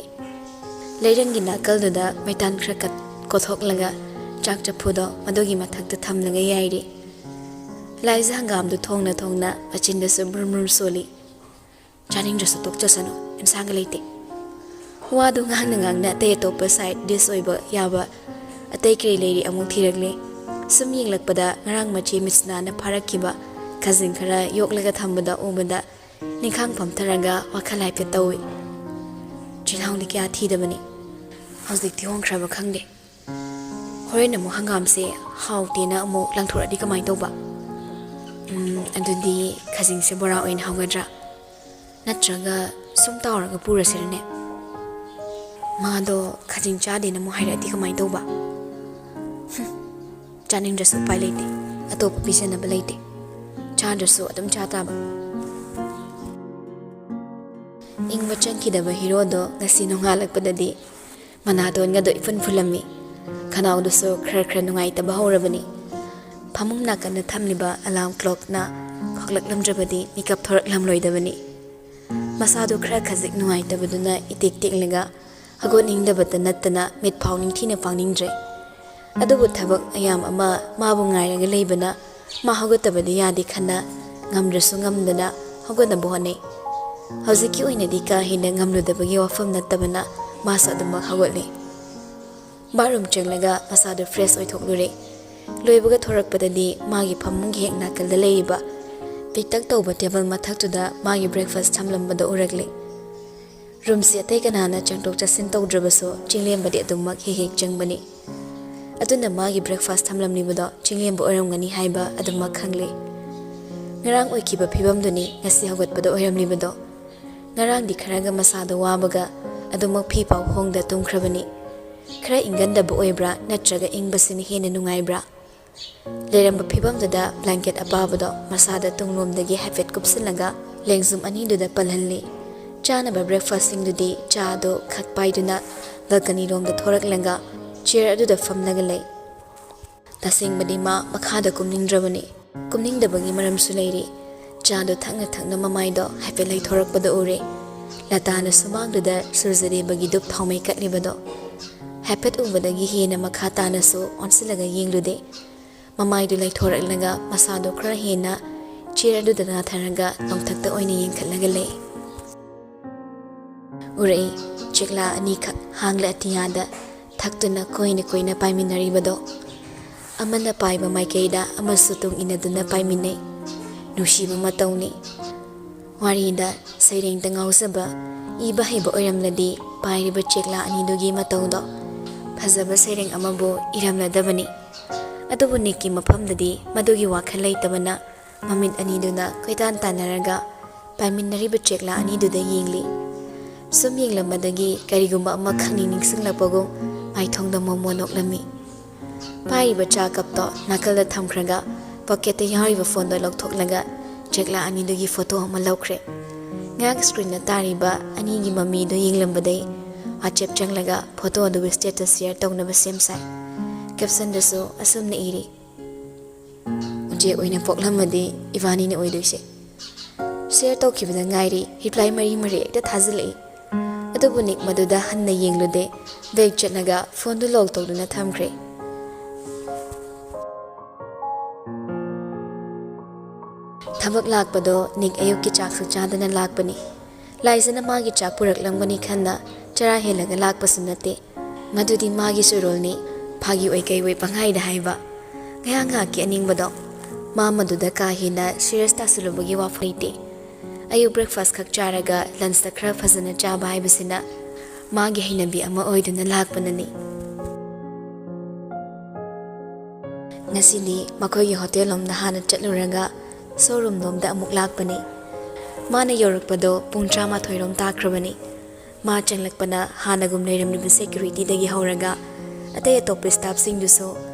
ꯂꯩꯔꯪꯒꯤ ꯅꯥꯀꯜꯗꯨꯗ ꯃꯩꯇꯥꯟ ꯈꯔ ꯀꯠ-, ꯀꯣꯊꯣꯛꯂꯒ ꯆꯥꯛ ꯆꯐꯨꯗꯣ ꯃꯗꯨꯒꯤ ꯃꯊꯛꯇ ꯊꯝꯂꯒ ꯌꯥꯏꯔꯤ꯫ ꯂꯥꯏꯖ ꯍꯪꯒꯥꯝꯗꯨ ꯊꯣꯡꯅ ꯊꯣꯡꯅ ꯃꯆꯤꯟꯗꯁꯨ ꯕ꯭ꯔꯨꯝ ꯕ꯭ꯔꯨꯝ ꯁꯣꯜꯂꯤ꯫ "ꯆꯥꯅꯤꯡꯗ꯭ꯔꯁꯨ ꯇꯣꯛꯆꯁꯅꯨ, ꯏꯟꯁꯥꯡꯒ ꯂꯩꯇꯦ꯫" ꯋꯥꯗꯨ ꯉꯥꯡꯅ ꯉꯥꯡꯅ ꯑꯇꯩ ꯑꯇꯣꯞꯄ ꯁꯥꯏꯠ ꯗꯤꯁ ꯑꯣꯏꯕ ꯌꯥꯕ ꯑꯇꯩ ꯀꯔꯤ ꯂꯩꯔꯤ ꯑꯃꯨꯛ ꯊꯤꯔꯛꯂꯦ꯫ ꯁꯨꯝ ꯌꯦꯡꯂꯛꯄꯗ ꯉꯔꯥꯡ ꯃꯆꯦ ꯃꯤꯠꯁꯅꯥꯅ ꯐꯥꯔꯛꯈꯤꯕ ꯈꯖꯤꯡ ꯈꯔ ꯌꯣꯛꯂꯒ ꯊꯝꯕꯗ ꯎꯕꯗ ꯅꯤꯡꯈꯥꯡ ꯐꯝꯊꯔꯒ ꯋꯥꯈꯜ ꯍꯥꯏꯐꯦꯠ ꯇꯧꯏ꯫ ꯆꯤꯜꯍꯥꯎꯗꯤ ꯀꯌꯥ ꯊꯤꯗꯕꯅꯤ꯫ ꯍꯧꯖꯤꯛꯇꯤ ꯍꯣꯡꯈ꯭ꯔꯕ ꯈꯪꯗꯦ꯫ ꯍꯣꯔꯦꯟ ꯑꯃꯨꯛ ꯍꯪꯒꯥꯝꯁꯦ ꯍꯥꯎꯇꯦꯅ ꯑꯃꯨꯛ ꯂꯪꯊꯣꯔꯛꯑꯗꯤ ꯀꯃꯥꯏꯅ ꯇꯧꯕ? ꯎꯝ, ꯑꯗꯨꯗꯤ ꯈꯖꯤꯡꯁꯦ ꯕꯣꯔꯥ ꯑꯣꯏꯅ ꯍꯧꯒꯗ꯭ꯔꯥ? ꯅꯠꯇ꯭ꯔꯒ ꯁꯨꯝ ꯇꯥꯎꯔꯒ ꯄꯨꯔꯁꯤꯔꯅꯦ? ꯃꯥꯗꯣ ꯈꯖꯤꯡ ꯆꯥꯗꯦꯅ ꯑꯃꯨꯛ ꯍꯥꯏꯔꯛꯑꯗꯤ ꯀꯃꯥꯏꯅ ꯇꯧꯕ? ꯍꯨꯝ, ꯆꯥꯅꯤꯡꯗ꯭ꯔꯁꯨ ꯎꯄꯥꯏ ꯂꯩꯇꯦ, ꯑꯇꯣꯞꯄ ꯄꯤꯖꯅꯕ ꯂꯩꯇꯦ, ꯆꯥꯗ꯭ꯔꯁꯨ ꯑꯗꯨꯝ ꯆꯥ ꯇꯥꯕ꯫ ꯏꯪꯕ ꯆꯪꯈꯤꯗꯕ ꯍꯤꯔꯣꯗꯣ ꯉꯁꯤ ꯅꯣꯡꯉꯥꯜꯂꯛꯄꯗꯗꯤ ꯃꯅꯥꯇꯣꯟꯒꯗꯣ ꯏꯐꯨꯟ ꯐꯨꯜꯂꯝꯃꯤ꯫ ꯈꯅꯥꯎꯗꯨꯁꯨ ꯈꯔ ꯈꯔ ꯅꯨꯡꯉꯥꯏꯇꯕ ꯍꯧꯔꯕꯅꯤ꯫ ꯐꯃꯨꯡ ꯅꯥꯀꯟꯗ ꯊꯝꯂꯤꯕ ꯑꯂꯥꯔꯝ ꯀ꯭ꯂꯣꯛꯅ ꯈꯣꯛꯂꯛꯂꯝꯗ꯭ꯔꯕꯗꯤ ꯃꯤꯀꯞ ꯊꯣꯔꯛꯂꯝꯂꯣꯏꯗꯕꯅꯤ꯫ ꯃꯁꯥꯗꯨ ꯈꯔ ꯈꯖꯤꯛ ꯅꯨꯡꯉꯥꯏꯇꯕꯗꯨꯅ ꯏꯇꯦꯛ ꯇꯦꯛꯂꯒ ꯍꯧꯒꯠꯅꯤꯡꯗꯕꯇ ꯅꯠꯇꯅ ꯃꯤꯠ ꯐꯥꯎ ꯅꯤꯡꯊꯤꯅ ꯄꯥꯡꯅꯤꯡꯗ꯭ꯔꯦ꯫ ꯑꯗꯨꯕꯨ ꯊꯕꯛ ꯃꯌꯥꯝ ꯑꯃ ꯃꯥꯕꯨ ꯉꯥꯏꯔꯒ ꯂꯩꯕꯅ ꯃꯥ ꯍꯧꯒꯠꯇꯕꯗꯤ ꯌꯥꯗꯦ ꯈꯟꯅ ꯉꯝꯗ꯭ꯔꯁꯨ ꯉꯝꯗꯅ ꯍꯧꯒꯠꯅꯕ ꯍꯣꯠꯅꯩ꯫ ꯍꯧꯖꯤꯛꯀꯤ ꯑꯣꯏꯅꯗꯤ ꯀꯥ ꯍꯦꯟꯅ ꯉꯝꯂꯨꯗꯕꯒꯤ ꯋꯥꯐꯝ ꯅꯠꯇꯕꯅ ꯃꯥꯁꯨ ꯑꯗꯨꯃꯛ ꯍꯧꯒꯠꯂꯤ꯫ ꯕꯥꯠꯔꯨꯝ ꯆꯪꯂꯒ ꯃꯁꯥꯗꯨ ꯐ꯭ꯔꯦꯁ ꯑꯣꯏꯊꯣꯛꯂꯨꯔꯦ꯫ ꯂꯣꯏꯕꯒ ꯊꯣꯔꯛꯄꯗꯗꯤ ꯃꯥꯒꯤ ꯐꯃꯨꯡꯒꯤ ꯍꯦꯛ ꯅꯥꯀꯜꯗ ꯂꯩꯔꯤꯕ ꯄꯤꯛꯇꯛ ꯇꯧꯕ ꯇꯦꯕꯜ ꯃꯊꯛꯇꯨꯗ ꯃꯥꯒꯤ ꯕ꯭ꯔꯦꯛꯐꯥꯁ ꯊꯝꯂꯝꯕꯗ ꯎꯔꯛꯂꯦ꯫ ꯔꯨꯝꯁꯤ ꯑꯇꯩ ꯀꯅꯥꯅ ꯆꯪꯊꯣꯛ ꯆꯠꯁꯤꯟ ꯇꯧꯗ꯭ꯔꯕꯁꯨ ꯆꯤꯡꯂꯦꯝꯕꯗꯤ ꯑꯗꯨꯃꯛ ꯍꯦꯛ ꯍꯦꯛ ꯆꯪꯕꯅꯤ꯫ ꯑꯗꯨꯅ ꯃꯥꯒꯤ ꯕ꯭ꯔꯦꯛꯐꯥꯁ ꯊꯝꯂꯝꯂꯤꯕꯗꯣ ꯆꯤꯡꯂꯦꯝꯕ ꯑꯣꯏꯔꯝꯒꯅꯤ ꯍꯥꯏꯕ ꯑꯗꯨꯃꯛ ꯈꯪꯂꯦ꯫ ꯉꯔꯥꯡ ꯑꯣꯏꯈꯤꯕ ꯐꯤꯕꯝꯗꯨꯅꯤ ꯉꯁꯤ ꯍꯧꯒꯠꯄꯗ ꯑꯣꯏꯔꯝꯂꯤꯕꯗꯣ꯫ ꯉꯔꯥꯡꯗꯤ ꯈꯔꯒ ꯃꯁꯥꯗꯣ ꯋꯥꯕꯒ ꯑꯗꯨꯃꯛ ꯐꯤ ꯄꯥꯎ ꯍꯣꯡꯗ ꯇꯨꯝꯈ꯭ꯔꯕꯅꯤ꯫ ꯈꯔ ꯏꯪꯒꯟꯗꯕ ꯑꯣꯏꯕ꯭ꯔꯥ ꯅꯠꯇ꯭ꯔꯒ ꯏꯪꯕꯁꯤꯅ ꯍꯦꯟꯅ ꯅꯨꯡꯉꯥꯏꯕ꯭ꯔꯥ? ꯂꯩꯔꯝꯕ ꯐꯤꯕꯝꯗꯨꯗ blanket ꯑꯄꯥꯕꯗꯣ ꯃꯁꯥꯗ ꯇꯨꯡꯂꯣꯝꯗꯒꯤ ꯍꯥꯏꯐꯦꯠ ꯀꯨꯞꯁꯤꯜꯂꯒ ꯂꯦꯡꯖꯨꯝ ꯑꯅꯤꯗꯨꯗ ꯄꯜꯍꯜꯂꯤ꯫ ꯆꯥꯅꯕ breakfastꯁꯤꯡꯗꯨꯗꯤ ꯆꯥꯗꯣ ꯈꯛ ꯄꯥꯏꯗꯨꯅ balconyꯔꯣꯝꯗ ꯊꯣꯔꯛꯂꯒ chair ꯑꯗꯨꯗ ꯐꯝꯂꯒ ꯂꯩ꯫ ꯇꯁꯦꯡꯕꯗꯤ ꯃꯥ ꯃꯈꯥꯗ ꯀꯨꯝꯅꯤꯡꯗ꯭ꯔꯕꯅꯤ꯫ ꯀꯨꯝꯅꯤꯡꯗꯕꯒꯤ ꯃꯔꯝꯁꯨ ꯂꯩꯔꯤ꯫ ꯆꯥꯗꯣ ꯊꯛꯅ ꯊꯛꯅ ꯃꯃꯥꯏꯗꯣ ꯍꯥꯏꯐꯦꯠ ꯂꯩꯊꯣꯔꯛꯄꯗ ꯎꯔꯦ꯫ ꯂꯇꯥꯅ ꯁꯨꯃꯥꯡꯗꯨꯗ ꯁꯨꯔꯖꯗꯦꯕꯒꯤ ꯙꯨꯞ ꯊꯥꯎꯃꯩ ꯀꯠꯂꯤꯕꯗꯣ꯫ ꯍꯥꯏꯐꯦꯠ ꯎꯕꯗꯒꯤ ꯍꯦꯟꯅ ꯃꯈꯥ ꯇꯥꯅꯁꯨ ꯑꯣꯟꯁꯤꯜꯂꯒ ꯌꯦꯡꯂꯨꯗꯦ꯫ ꯃꯃꯥꯏꯗꯨ ꯂꯩꯊꯣꯔꯛꯂꯒ ꯃꯁꯥꯗꯣ ꯈꯔ ꯍꯦꯟꯅ chair ꯑꯗꯨꯗ ꯅꯥꯊꯔꯒ ꯅꯣꯡꯊꯛꯇ ꯑꯣꯏꯅ ꯌꯦꯡꯈꯠꯂꯒ ꯂꯩ꯫ ꯎꯔꯛꯏ꯫ ꯆꯦꯛꯂꯥ ꯑꯅꯤꯈꯛ ꯍꯥꯡꯂ ꯑꯇꯤꯌꯥꯗ ꯊꯛꯇꯨꯅ ꯀꯣꯏꯅ ꯀꯣꯏꯅ ꯄꯥꯏꯃꯤꯟꯅꯔꯤꯕꯗꯣ꯫ ꯑꯃꯅ ꯄꯥꯏꯕ ꯃꯥꯏꯀꯩꯗ ꯑꯃꯁꯨ ꯇꯨꯡ ꯏꯟꯅꯗꯨꯅ ꯄꯥꯏꯃꯤꯟꯅꯩ꯫ ꯅꯨꯡꯁꯤꯕ ꯃꯇꯧꯅꯤ꯫ ꯋꯥꯔꯤꯗ ꯁꯩꯔꯦꯡꯗ ꯉꯥꯎꯖꯕ ꯏꯕ ꯍꯩꯕ ꯑꯣꯏꯔꯝꯂꯗꯤ ꯄꯥꯏꯔꯤꯕ ꯆꯦꯛꯂꯥ ꯑꯅꯤꯗꯨꯒꯤ ꯃꯇꯧꯗꯣ ꯐꯖꯕ ꯁꯩꯔꯦꯡ ꯑꯃꯕꯨ ꯏꯔꯝꯂꯗꯕꯅꯤ꯫ ꯑꯗꯨꯕꯨ ꯅꯤꯛꯀꯤ ꯃꯐꯝꯗꯗꯤ ꯃꯗꯨꯒꯤ ꯋꯥꯈꯜ ꯂꯩꯇꯕꯅ ꯃꯃꯤꯠ ꯑꯅꯤꯗꯨꯅ ꯀꯣꯏꯇꯥꯟ ꯇꯥꯟꯅꯔꯒ ꯄꯥꯏꯃꯤꯟꯅꯔꯤꯕ ꯆꯦꯛꯂꯥ ꯑꯅꯤꯗꯨꯗ ꯌꯦꯡꯂꯤ꯫ ꯁꯨꯝ ꯌꯦꯡꯂꯝꯕꯗꯒꯤ ꯀꯔꯤꯒꯨꯝꯕ ꯑꯃ ꯈꯪꯅꯤꯡ ꯅꯤꯡꯁꯤꯡꯂꯛꯄꯒꯨꯝ ꯃꯥꯏꯊꯣꯡꯗ ꯃꯣꯃꯣ ꯅꯣꯛꯂꯝꯃꯤ꯫ ꯄꯥꯏꯔꯤꯕ ꯆꯥ cupꯇꯣ ꯅꯥꯀꯜꯗ ꯊꯝꯈ꯭ꯔꯒ pocketꯇ ꯌꯥꯎꯔꯤꯕ phoneꯗꯣ ꯂꯧꯊꯣꯛꯂꯒ ꯆꯦꯛꯂꯥ ꯑꯅꯤꯗꯨꯒꯤ photo ꯑꯃ ꯂꯧꯈ꯭ꯔꯦ꯫ ꯉꯥꯏꯍꯥꯛ screenꯗ ꯇꯥꯔꯤꯕ ꯑꯅꯤꯒꯤ ꯃꯃꯤꯗꯣ ꯌꯦꯡꯂꯝꯕꯗꯩ WhatsApp ꯆꯪꯂꯒ photo ꯑꯗꯨ status share ꯇꯧꯅꯕ ꯁꯦꯝ ꯁꯥꯏ꯫ Captionꯗꯁꯨ ꯑꯁꯨꯝꯅ ꯏꯔꯤ, "ꯎꯆꯦꯛ ꯑꯣꯏꯅ ꯄꯣꯛꯂꯝꯃꯗꯤ ꯏꯕꯥꯅꯤꯅ ꯑꯣꯏꯗꯣꯏꯁꯦ"꯫ Share ꯇꯧꯈꯤꯕꯗ ꯉꯥꯏꯔꯤ reply ꯃꯔꯤ ꯃꯔꯤ ꯍꯦꯛꯇ ꯊꯥꯖꯤꯜꯂꯛꯏ꯫ ꯑꯗꯨꯕꯨ ꯅꯤꯛ ꯃꯗꯨꯗ ꯍꯟꯅ ꯌꯦꯡꯂꯨꯗꯦ꯫ Back ꯆꯠꯂꯒ phoneꯗꯨ lock ꯇꯧꯗꯨꯅ ꯊꯝꯈ꯭ꯔꯦ꯫ ꯊꯕꯛ ꯂꯥꯛꯄꯗꯣ ꯅꯤꯛ ꯑꯌꯨꯛꯀꯤ ꯆꯥꯛꯁꯨ ꯆꯥꯗꯅ ꯂꯥꯛꯄꯅꯤ꯫ ꯂꯥꯏꯖꯅ ꯃꯥꯒꯤ ꯆꯥꯛ ꯄꯨꯔꯛꯂꯝꯒꯅꯤ ꯈꯟꯅ ꯆꯔꯥ ꯍꯦꯜꯂꯒ ꯂꯥꯛꯄꯁꯨ ꯅꯠꯇꯦ꯫ ꯃꯗꯨꯗꯤ ꯃꯥꯒꯤ ꯆꯨꯔꯣꯜꯅꯤ, ꯐꯥꯒꯤ ꯑꯣꯏ ꯀꯩ ꯑꯣꯏ ꯄꯪꯍꯥꯏꯗ ꯍꯥꯏꯕ꯫ ꯉꯥꯏꯍꯥꯛ ꯉꯥꯏꯍꯥꯛꯀꯤ ꯑꯅꯤꯡꯕꯗꯣ꯫ ꯃꯥ ꯃꯗꯨꯗ ꯀꯥ ꯍꯦꯟꯅ serious ꯇꯥꯁꯤꯜꯂꯨꯕꯒꯤ ꯋꯥꯐꯝ ꯂꯩꯇꯦ꯫ ꯑꯌꯨꯛ breakfast ꯈꯛ ꯆꯥꯔꯒ lunchꯇ ꯈꯔ ꯐꯖꯅ ꯆꯥꯕ ꯍꯥꯏꯕꯁꯤꯅ ꯃꯥꯒꯤ ꯍꯩꯅꯕꯤ ꯑꯃ ꯑꯣꯏꯗꯨꯅ ꯂꯥꯛꯄꯅꯅꯤ꯫ ꯉꯁꯤꯗꯤ ꯃꯈꯣꯏꯒꯤ hotel ꯂꯣꯝꯗ ꯍꯥꯟꯅ ꯆꯠꯂꯨꯔꯒ showroom ꯂꯣꯝꯗ ꯑꯃꯨꯛ ꯂꯥꯛꯄꯅꯤ꯫ ꯃꯥꯅ ꯌꯧꯔꯛꯄꯗꯣ ꯄꯨꯡ ꯇꯔꯥꯃꯥꯊꯣꯏ ꯔꯣꯝ ꯇꯥꯈ꯭ꯔꯕꯅꯤ꯫ ꯃꯥ ꯆꯪꯂꯛꯄꯅ ꯍꯥꯟꯅꯒꯨꯝ ꯂꯩꯔꯝꯂꯤꯕ security ꯗꯒꯤ ꯍꯧꯔꯒ ꯑꯇꯩ ꯑꯇꯣꯞꯄ staff ꯁꯤꯡꯗꯨꯁꯨ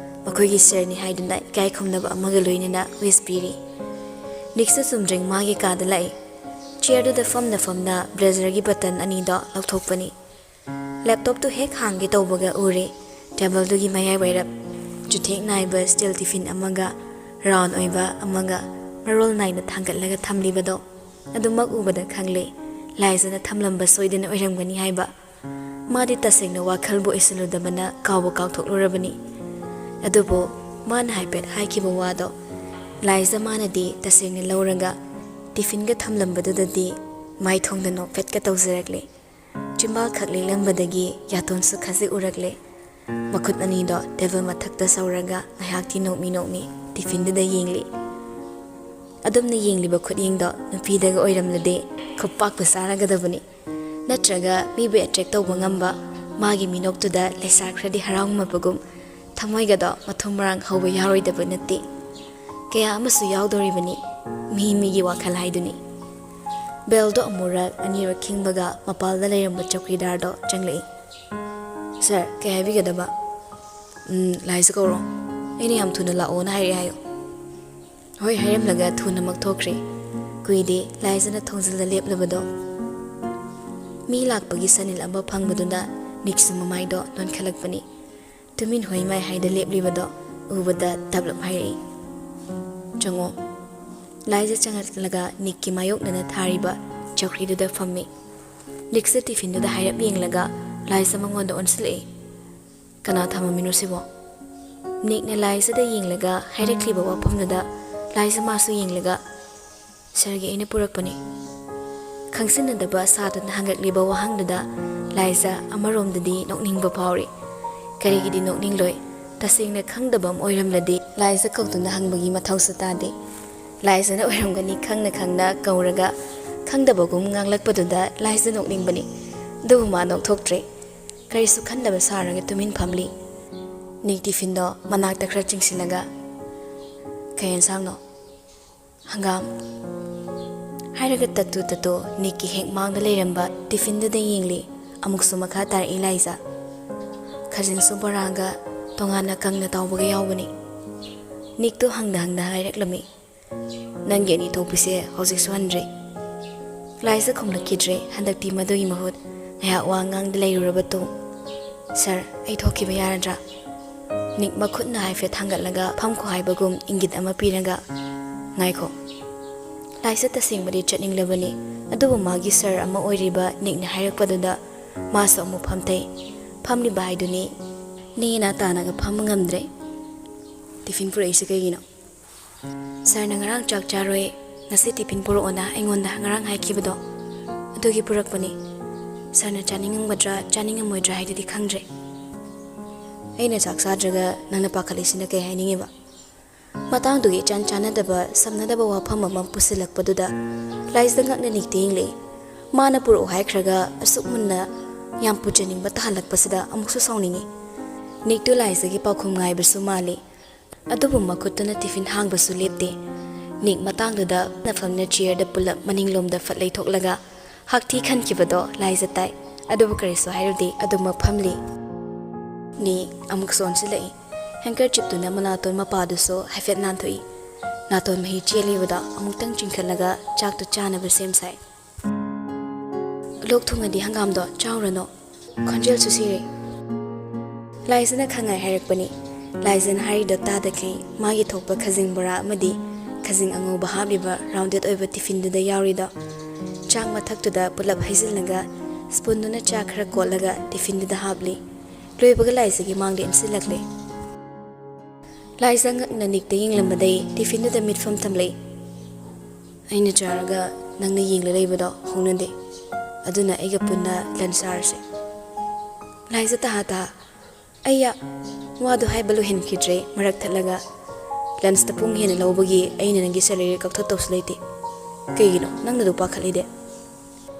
ꯃꯈꯣꯏꯒꯤ sir ꯅꯤ ꯍꯥꯏꯗꯨꯅ ꯏꯀꯥꯏ ꯈꯨꯝꯅꯕ ꯑꯃꯒ ꯂꯣꯏꯅꯅ wish ꯄꯤꯔꯤ꯫ ꯅꯤꯛꯁꯨ ꯆꯨꯝꯗ꯭ꯔꯤꯡ ꯃꯥꯒꯤ ꯀꯥꯗ ꯂꯥꯛꯏ꯫ Chair ꯗꯨꯗ ꯐꯝꯅ ꯐꯝꯅ blazer ꯒꯤ button ꯑꯅꯤꯗꯣ ꯂꯧꯊꯣꯛꯄꯅꯤ꯫ Laptop ꯇꯨ ꯍꯦꯛ ꯍꯥꯡꯒꯦ ꯇꯧꯕꯒ ꯎꯔꯦ, table ꯗꯨꯒꯤ ꯃꯌꯥꯏ ꯋꯥꯏꯔꯞ ꯆꯨꯊꯦꯛ ꯅꯥꯏꯕ steel tiffin ꯑꯃꯒ round ꯑꯣꯏꯕ ꯑꯃꯒ ꯃꯔꯣꯜ ꯅꯥꯏꯅ ꯊꯥꯡꯒꯠꯂꯒ ꯊꯝꯂꯤꯕꯗꯣ ꯑꯗꯨꯃꯛ ꯎꯕꯗ ꯈꯪꯂꯦ, ꯂꯥꯏꯖꯅ ꯊꯝꯂꯝꯕ ꯁꯣꯏꯗꯅ ꯑꯣꯏꯔꯝꯒꯅꯤ ꯍꯥꯏꯕ꯫ ꯃꯥꯗꯤ ꯇꯁꯦꯡꯅ ꯋꯥꯈꯜꯕꯨ ꯑꯣꯏꯁꯤꯜꯂꯨꯗꯕꯅ ꯀꯥꯎꯕ ꯀꯥꯎꯊꯣꯛꯂꯨꯔꯕꯅꯤ꯫ ꯑꯗꯨꯕꯨ ꯃꯥꯅ ꯍꯥꯏꯐꯦꯠ ꯍꯥꯏꯈꯤꯕ ꯋꯥꯗꯣ ꯂꯥꯏꯖ ꯃꯥꯅꯗꯤ ꯇꯁꯦꯡꯅ ꯂꯧꯔꯒ tiffin ꯒ ꯊꯝꯂꯝꯕꯗꯨꯗꯗꯤ ꯃꯥꯏꯊꯣꯡꯗ ꯅꯣꯛꯐꯦꯠꯀ ꯇꯧꯖꯔꯛꯂꯦ꯫ ꯆꯤꯝꯕꯥꯜ ꯈꯛ ꯂꯦꯡꯂꯝꯕꯗꯒꯤ ꯌꯥꯇꯣꯟꯁꯨ ꯈꯖꯤꯛ ꯎꯔꯛꯂꯦ꯫ ꯃꯈꯨꯠ ꯑꯅꯤꯗꯣ table ꯃꯊꯛꯇ ꯁꯧꯔꯒ ꯉꯥꯏꯍꯥꯛꯇꯤ ꯅꯣꯛꯃꯤ ꯅꯣꯛꯃꯤ tiffin ꯗꯨꯗ ꯌꯦꯡꯂꯤ꯫ ꯑꯗꯨꯝꯅ ꯌꯦꯡꯂꯤꯕ ꯈꯨꯠꯌꯦꯡꯗꯣ ꯅꯨꯄꯤꯗꯒ ꯑꯣꯏꯔꯝꯂꯗꯤ ꯈꯨꯄꯥꯛꯄꯨ ꯆꯥꯔꯒꯗꯕꯅꯤ꯫ ꯅꯠꯇ꯭ꯔꯒ ꯃꯤꯕꯨ attract ꯇꯧꯕ ꯉꯝꯕ ꯃꯥꯒꯤ ꯃꯤꯅꯣꯛꯇꯨꯗ ꯂꯩꯁꯥ ꯈꯔꯗꯤ ꯍꯔꯥꯎꯃꯕꯒꯨꯝ ꯊꯃꯣꯏꯒꯗꯣ ꯃꯊꯨꯝ ꯃꯔꯥꯡ ꯍꯧꯕ ꯌꯥꯔꯣꯏꯗꯕ ꯅꯠꯇꯦ꯫ ꯀꯌꯥ ꯑꯃꯁꯨ ꯌꯥꯎꯗꯣꯔꯤꯕꯅꯤ꯫ ꯃꯤ ꯃꯤꯒꯤ ꯋꯥꯈꯜ ꯍꯥꯏꯗꯨꯅꯤ꯫ Bell ꯗꯣ ꯑꯃꯨꯔꯛ ꯑꯅꯤꯔꯛ ꯈꯤꯡꯕꯒ ꯃꯄꯥꯜꯗ ꯂꯩꯔꯝꯕ ꯆꯧꯀꯤꯗꯥꯔꯗꯣ ꯆꯪꯂꯛꯏ꯫ "Sir, ꯀꯩ ꯍꯥꯏꯕꯤꯒꯗꯕ?" "ꯎꯝ, ꯂꯥꯏꯖ ꯀꯧꯔꯣ꯫ ꯑꯩꯅ ꯌꯥꯝ ꯊꯨꯅ ꯂꯥꯛꯑꯣꯅ ꯍꯥꯏꯔꯛꯑꯦ ꯍꯥꯏꯌꯨ꯫" ꯍꯣꯏ ꯍꯥꯏꯔꯝꯂꯒ ꯊꯨꯅꯃꯛ ꯊꯣꯛꯈ꯭ꯔꯦ꯫ ꯀꯨꯏꯗꯦ, ꯂꯥꯏꯖꯅ ꯊꯣꯡꯖꯤꯜꯗ ꯂꯦꯞꯂꯕꯗꯣ꯫ ꯃꯤ ꯂꯥꯛꯄꯒꯤ ꯁꯅꯤꯜ ꯑꯃ ꯐꯪꯕꯗꯨꯅ ꯅꯤꯛꯁꯨ ꯃꯃꯥꯏꯗꯣ ꯅꯣꯟꯈꯠꯂꯛꯄꯅꯤ꯫ ꯇꯨꯃꯤꯟ ꯍꯣꯏꯃꯥꯏ ꯍꯥꯏꯗ ꯂꯦꯞꯂꯤꯕꯗꯣ ꯎꯕꯗ ꯇꯞꯂꯞ ꯍꯥꯏꯔꯛꯏ, "ꯆꯪꯉꯣ꯫" ꯂꯥꯏꯖ ꯆꯪꯂꯛꯂꯒ ꯅꯤꯛꯀꯤ ꯃꯥꯌꯣꯛꯅꯅ ꯊꯥꯔꯤꯕ ꯆꯧꯀ꯭ꯔꯤꯗꯨꯗ ꯐꯝꯃꯤ꯫ ꯅꯤꯛꯁ ꯇꯤꯐꯤꯟꯗꯨꯗ ꯍꯥꯏꯔꯞ ꯌꯦꯡꯂꯒ ꯂꯥꯏꯖ ꯃꯉꯣꯟꯗ ꯑꯣꯟꯁꯤꯜꯂꯛꯏ꯫ "ꯀꯅꯥ ꯊꯝꯃꯝꯃꯤꯅꯣ ꯁꯤꯕꯣ?" ꯅꯤꯛꯅ ꯂꯥꯏꯖꯗ ꯌꯦꯡꯂꯒ ꯍꯥꯏꯔꯛꯂꯤꯕ ꯋꯥꯐꯝꯗꯨꯗ ꯂꯥꯏꯖ ꯃꯥꯁꯨ ꯌꯦꯡꯂꯒ, "ꯁꯥꯔꯒꯤ ꯑꯩꯅ ꯄꯨꯔꯛꯄꯅꯤ꯫" ꯈꯪꯖꯤꯟꯅꯗꯕ ꯁꯥꯗꯨꯅ ꯍꯪꯂꯛꯂꯤꯕ ꯋꯥꯍꯪꯗꯨꯗ ꯂꯥꯏꯖ ꯑꯃꯔꯣꯝꯗꯗꯤ ꯅꯣꯛꯅꯤꯡꯕ ꯐꯥꯎꯔꯤ꯫ ꯀꯔꯤꯒꯤꯗꯤ ꯅꯣꯛꯅꯤꯡꯂꯣꯏ? ꯇꯁꯦꯡꯅ ꯈꯪꯗꯕ ꯑꯃ ꯑꯣꯏꯔꯝꯂꯗꯤ ꯂꯥꯏꯖ ꯀꯧꯗꯨꯅ ꯍꯪꯕꯒꯤ ꯃꯊꯧꯁꯨ ꯇꯥꯗꯦ꯫ ꯂꯥꯏꯖꯅ ꯑꯣꯏꯔꯝꯒꯅꯤ ꯈꯪꯅ ꯈꯪꯅ ꯀꯧꯔꯒ ꯈꯪꯗꯕꯒꯨꯝ ꯉꯥꯡꯂꯛꯄꯗꯨꯗ ꯂꯥꯏꯖ ꯅꯣꯛꯅꯤꯡꯕꯅꯤ꯫ ꯑꯗꯨꯕꯨ ꯃꯥ ꯅꯣꯛꯊꯣꯛꯇ꯭ꯔꯦ꯫ ꯀꯔꯤꯁꯨ ꯈꯟꯗꯕ ꯁꯥꯔꯒ ꯇꯨꯃꯤꯟ ꯐꯝꯂꯤ꯫ ꯅꯤꯛ ꯇꯤꯐꯤꯟꯗꯣ ꯃꯅꯥꯛꯇ ꯈꯔ ꯆꯤꯡꯁꯤꯜꯂꯒ, "ꯀꯩ ꯑꯦꯟꯁꯥꯡꯅꯣ?" "ꯍꯪꯒꯥꯝ꯫" ꯍꯥꯏꯔꯒ ꯇꯠꯇꯨ ꯇꯠꯇꯨ ꯅꯤꯛꯀꯤ ꯍꯦꯛ ꯃꯥꯡꯗ ꯂꯩꯔꯝꯕ ꯇꯤꯐꯤꯟꯗꯨꯗ ꯌꯦꯡꯂꯤ꯫ ꯑꯃꯨꯛꯁꯨ ꯃꯈꯥ ꯇꯥꯔꯛꯏ ꯂꯥꯏꯖ꯫ ꯈꯖꯤꯟꯁꯨ ꯕꯣꯔꯥꯒ ꯇꯣꯉꯥꯟꯅ ꯀꯪꯅ ꯇꯥꯎꯕꯒ ꯌꯥꯎꯕꯅꯤ꯫ ꯅꯤꯛꯇꯨ ꯍꯪꯗ ꯍꯪꯗ ꯍꯥꯏꯔꯛꯂꯝꯃꯤ꯫ "ꯅꯪꯒꯤ ꯑꯅꯤ ꯊꯣꯛꯄꯤꯁꯦ ꯍꯧꯖꯤꯛꯁꯨ ꯍꯟꯗ꯭ꯔꯤ?" ꯂꯥꯏꯖ ꯈꯨꯝꯂꯛꯈꯤꯗ꯭ꯔꯦ꯫ ꯍꯟꯗꯛꯇꯤ ꯃꯗꯨꯒꯤ ꯃꯍꯨꯠ ꯉꯥꯏꯍꯥꯛ ꯋꯥ ꯉꯥꯡꯗ ꯂꯩꯔꯨꯔꯕ ꯇꯨꯡ, "ꯁꯥꯔ, ꯑꯩ ꯊꯣꯛꯈꯤꯕ ꯌꯥꯔꯗ꯭ꯔꯥ?" ꯅꯤꯛ ꯃꯈꯨꯠꯅ ꯍꯥꯏꯐꯦꯠ ꯊꯥꯡꯒꯠꯂꯒ ꯐꯝꯈꯣ ꯍꯥꯏꯕꯒꯨꯝ ꯏꯪꯒꯤꯠ ꯑꯃ ꯄꯤꯔꯒ, "ꯉꯥꯏꯈꯣ꯫" ꯂꯥꯏꯖ ꯇꯁꯦꯡꯕꯗꯤ ꯆꯠꯅꯤꯡꯂꯕꯅꯤ, ꯑꯗꯨꯕꯨ ꯃꯥꯒꯤ ꯁꯥꯔ ꯑꯃ ꯑꯣꯏꯔꯤꯕ ꯅꯤꯛꯅ ꯍꯥꯏꯔꯛꯄꯗꯨꯗ ꯃꯥꯁꯨ ꯑꯃꯨꯛ ꯐꯝꯊꯩ꯫ ꯐꯝꯂꯤꯕ ꯍꯥꯏꯗꯨꯅꯤ꯫ ꯅꯦꯅꯥ ꯇꯥꯅꯒ ꯐꯝꯕ ꯉꯝꯗ꯭ꯔꯦ꯫ "ꯇꯤꯐꯤꯟ ꯄꯨꯔꯛꯏꯁꯦ ꯀꯩꯒꯤꯅꯣ?" "ꯁꯥꯔꯅ ꯉꯔꯥꯡ ꯆꯥꯛ ꯆꯥꯔꯣꯏ, ꯉꯁꯤ ꯇꯤꯐꯤꯟ ꯄꯨꯔꯛꯑꯣꯅ ꯑꯩꯉꯣꯟꯗ ꯉꯔꯥꯡ ꯍꯥꯏꯈꯤꯕꯗꯣ, ꯑꯗꯨꯒꯤ ꯄꯨꯔꯛꯄꯅꯤ꯫ ꯁꯥꯔꯅ ꯆꯥꯅꯤꯡꯉꯝꯒꯗ꯭ꯔꯥ ꯆꯥꯅꯤꯡꯉꯝꯃꯣꯏꯗ꯭ꯔꯥ ꯍꯥꯏꯗꯨꯗꯤ ꯈꯪꯗ꯭ꯔꯦ꯫" "ꯑꯩꯅ ꯆꯥꯛ ꯆꯥꯗ꯭ꯔꯒ ꯅꯪꯅ ꯄꯥꯈꯠꯂꯤꯁꯤꯅ ꯀꯩ ꯍꯥꯏꯅꯤꯡꯉꯤꯕ?" ꯃꯇꯥꯡꯗꯨꯒꯤ ꯏꯆꯥꯟ ꯆꯥꯟꯅꯗꯕ, ꯁꯝꯅꯗꯕ ꯋꯥꯐꯝ ꯑꯃ ꯄꯨꯁꯤꯜꯂꯛꯄꯗꯨꯗ ꯂꯥꯏꯖꯗ ꯉꯛꯅ ꯅꯤꯛꯇ ꯌꯦꯡꯂꯛꯏ꯫ ꯃꯥꯅ ꯄꯨꯔꯛꯑꯣ ꯍꯥꯏꯈ꯭ꯔꯒ ꯑꯁꯨꯛ ꯃꯨꯟꯅ ꯌꯥꯝ ꯄꯨꯖꯅꯤꯡꯕ ꯇꯥꯍꯜꯂꯛꯄꯁꯤꯗ ꯑꯃꯨꯛꯁꯨ ꯁꯥꯎꯅꯤꯡꯉꯤ꯫ ꯅꯤꯛꯇꯨ ꯂꯥꯏꯖꯒꯤ ꯄꯥꯎꯈꯨꯝ ꯉꯥꯏꯕꯁꯨ ꯃꯥꯜꯂꯤ꯫ ꯑꯗꯨꯕꯨ ꯃꯈꯨꯠꯇꯨꯅ ꯇꯤꯐꯤꯟ ꯍꯥꯡꯕꯁꯨ ꯂꯦꯞꯇꯦ꯫ ꯅꯤꯛ ꯃꯇꯥꯡꯗꯨꯗ ꯅꯐꯝꯅ ꯆꯤꯌꯔꯗ ꯄꯨꯂꯞ ꯃꯅꯤꯡꯂꯣꯝꯗ ꯐꯠ ꯂꯩꯊꯣꯛꯂꯒ ꯍꯥꯛꯊꯤ ꯈꯟꯈꯤꯕꯗꯣ ꯂꯥꯏꯖ ꯇꯥꯏ꯫ ꯑꯗꯨꯕꯨ ꯀꯔꯤꯁꯨ ꯍꯥꯏꯔꯨꯗꯦ, ꯑꯗꯨꯃꯛ ꯐꯝꯂꯤ꯫ ꯅꯤꯛ ꯑꯃꯨꯛꯁꯨ ꯑꯣꯟꯁꯤꯜꯂꯛꯏ꯫ ꯍꯦꯡꯀꯔꯆꯤꯞꯇꯨꯅ ꯃꯅꯥꯇꯣꯟ ꯃꯄꯥꯗꯨꯁꯨ ꯍꯥꯏꯐꯦꯠ ꯅꯥꯟꯊꯣꯛꯏ꯫ ꯅꯥꯇꯣꯟ ꯃꯍꯤ ꯆꯦꯜꯂꯤꯕꯗꯣ ꯑꯃꯨꯛꯇꯪ ꯆꯤꯡꯈꯠꯂꯒ ꯆꯥꯛꯇꯨ ꯆꯥꯅꯕ ꯁꯦꯝ ꯁꯥꯏ꯫ "ꯂꯣꯛ ꯊꯨꯡꯉꯗꯤ ꯍꯪꯒꯥꯝꯗꯣ ꯆꯥꯎꯔꯅꯣ, ꯈꯣꯟꯖꯦꯜꯁꯨ ꯁꯤꯔꯦ꯫" ꯂꯥꯏꯖꯅ ꯈꯪꯉꯥꯏ ꯍꯥꯏꯔꯛꯄꯅꯤ꯫ ꯂꯥꯏꯖꯅ ꯍꯥꯏꯔꯤꯗꯣ ꯇꯥꯗꯈꯩ ꯃꯥꯒꯤ ꯊꯣꯛꯄ ꯈꯖꯤꯡ ꯕꯣꯔꯥ ꯑꯃꯗꯤ ꯈꯖꯤꯡ ꯑꯉꯧꯕ ꯍꯥꯞꯂꯤꯕ ꯔꯥꯎꯟꯗꯦꯠ ꯑꯣꯏꯕ ꯇꯤꯐꯤꯟꯗꯨꯗ ꯌꯥꯎꯔꯤꯗꯣ ꯆꯥꯛ ꯃꯊꯛꯇꯨꯗ ꯄꯨꯂꯞ ꯍꯩꯖꯤꯜꯂꯒ ꯁ꯭ꯄꯨꯟꯗꯨꯅ ꯆꯥꯛ ꯈꯔ ꯀꯣꯠꯂꯒ ꯇꯤꯐꯤꯟꯗꯨꯗ ꯍꯥꯞꯂꯤ꯫ ꯂꯣꯏꯕꯒ ꯂꯥꯏꯖꯒꯤ ꯃꯥꯡꯗ ꯏꯟꯁꯤꯜꯂꯛꯂꯦ꯫ ꯂꯥꯏꯖ ꯉꯛꯅ ꯅꯤꯛꯇ ꯌꯦꯡꯂꯝꯕꯗꯩ ꯇꯤꯐꯤꯟꯗꯨꯗ ꯃꯤꯠꯐꯝ ꯊꯝꯂꯛꯏ꯫ "ꯑꯩꯅ ꯆꯥꯔꯒ ꯅꯪꯅ ꯌꯦꯡꯂ ꯂꯩꯕꯗꯣ ꯍꯧꯅꯗꯦ꯫ ꯑꯗꯨꯅ ꯑꯩꯒ ꯄꯨꯟꯅ ꯂꯟꯆ ꯆꯥꯔꯁꯦ꯫" ꯂꯥꯏꯖ ꯇꯍꯥ ꯇꯍꯥ, "ꯑꯩꯌꯥ!" ꯋꯥꯗꯨ ꯍꯥꯏꯕ ꯂꯣꯏꯍꯟꯈꯤꯗ꯭ꯔꯦ꯫ ꯃꯔꯛ ꯊꯠꯂꯒ, "ꯂꯟꯆꯇ ꯄꯨꯡ ꯍꯦꯟꯅ ꯂꯧꯕꯒꯤ ꯑꯩꯅ ꯅꯪꯒꯤ ꯁꯦꯂꯔꯤ ꯀꯛꯊꯠꯇꯧꯁꯨ ꯂꯩꯇꯦ꯫ ꯀꯩꯒꯤꯅꯣ ꯅꯪꯅ ꯑꯗꯨ ꯄꯥꯈꯠꯂꯤꯗꯤ?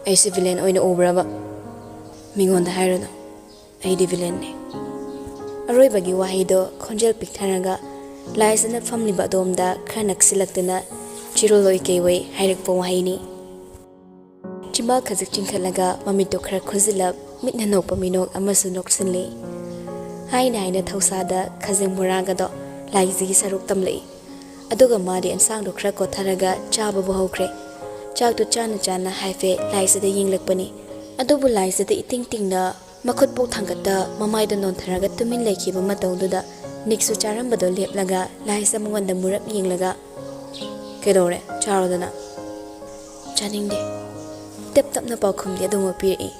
ꯑꯩꯁꯦ ꯚꯤꯂꯦꯟ ꯑꯣꯏꯅ ꯎꯕ꯭ꯔꯕ? ꯃꯤꯉꯣꯟꯗ ꯍꯥꯏꯔꯨꯅꯨ, ꯑꯩꯗꯤ ꯚꯤꯂꯦꯟꯅꯦ꯫" ꯑꯔꯣꯏꯕꯒꯤ ꯋꯥꯍꯩꯗꯣ ꯈꯣꯟꯖꯦꯜ ꯄꯤꯛꯊꯔꯒ ꯂꯥꯏꯖꯅ ꯐꯝꯂꯤꯕ ꯑꯗꯣꯝꯗ ꯈꯔ ꯅꯛꯁꯤꯜꯂꯛꯇꯨꯅ ꯆꯤꯔꯣꯜ ꯑꯣꯏ ꯀꯩ ꯑꯣꯏ ꯍꯥꯏꯔꯛꯄ ꯋꯥꯍꯩꯅꯤ꯫ ꯆꯤꯃꯥ ꯈꯖꯤꯛ ꯆꯤꯡꯈꯠꯂꯒ ꯃꯃꯤꯠꯇꯨ ꯈꯔ ꯈꯨꯖꯤꯜꯂꯞ, ꯃꯤꯠꯅ ꯅꯣꯛꯄ ꯃꯤꯅꯣꯛ ꯑꯃꯁꯨ ꯅꯣꯛꯁꯤꯜꯂꯤ꯫ ꯍꯥꯏꯅ ꯍꯥꯏꯅ ꯊꯧꯁꯥꯗ ꯈꯖꯤꯡ ꯕꯣꯔꯥꯒꯗꯣ ꯂꯥꯏꯖꯒꯤ ꯁꯔꯨꯛ ꯇꯝꯂꯛꯏ꯫ ꯑꯗꯨꯒ ꯃꯥꯗꯤ ꯑꯦꯟꯁꯥꯡꯗꯣ ꯈꯔ ꯀꯣꯠꯊꯔꯒ ꯆꯥꯕꯕꯨ ꯍꯧꯈ꯭ꯔꯦ꯫ ꯆꯥꯛꯇꯨ ꯆꯥꯅ ꯆꯥꯅ ꯍꯥꯏꯐꯦꯠ ꯂꯥꯏꯖꯗ ꯌꯦꯡꯂꯛꯄꯅꯤ꯫ ꯑꯗꯨꯕꯨ ꯂꯥꯏꯖꯗ ꯏꯇꯤꯡ ꯇꯤꯡꯅ ꯃꯈꯨꯠ ꯄꯣꯛ ꯊꯥꯡꯒꯠꯇ ꯃꯃꯥꯏꯗ ꯅꯣꯟꯊꯔꯒ ꯇꯨꯃꯤꯟ ꯂꯩꯈꯤꯕ ꯃꯇꯧꯗꯨꯗ ꯅꯤꯛꯁꯨ ꯆꯥꯔꯝꯕꯗꯣ ꯂꯦꯞꯂꯒ ꯂꯥꯏꯖ ꯃꯉꯣꯟꯗ ꯃꯨꯔꯞ ꯌꯦꯡꯂꯒ, "ꯀꯩꯗꯧꯔꯦ? ꯆꯥꯔꯣꯗꯅ꯫" "ꯆꯥꯅꯤꯡꯗꯦ꯫" ꯇꯞ ꯇꯞꯅ ꯄꯥꯎꯈꯨꯝꯗꯤ ꯑꯗꯨꯃꯛ ꯄꯤꯔꯛꯏ꯫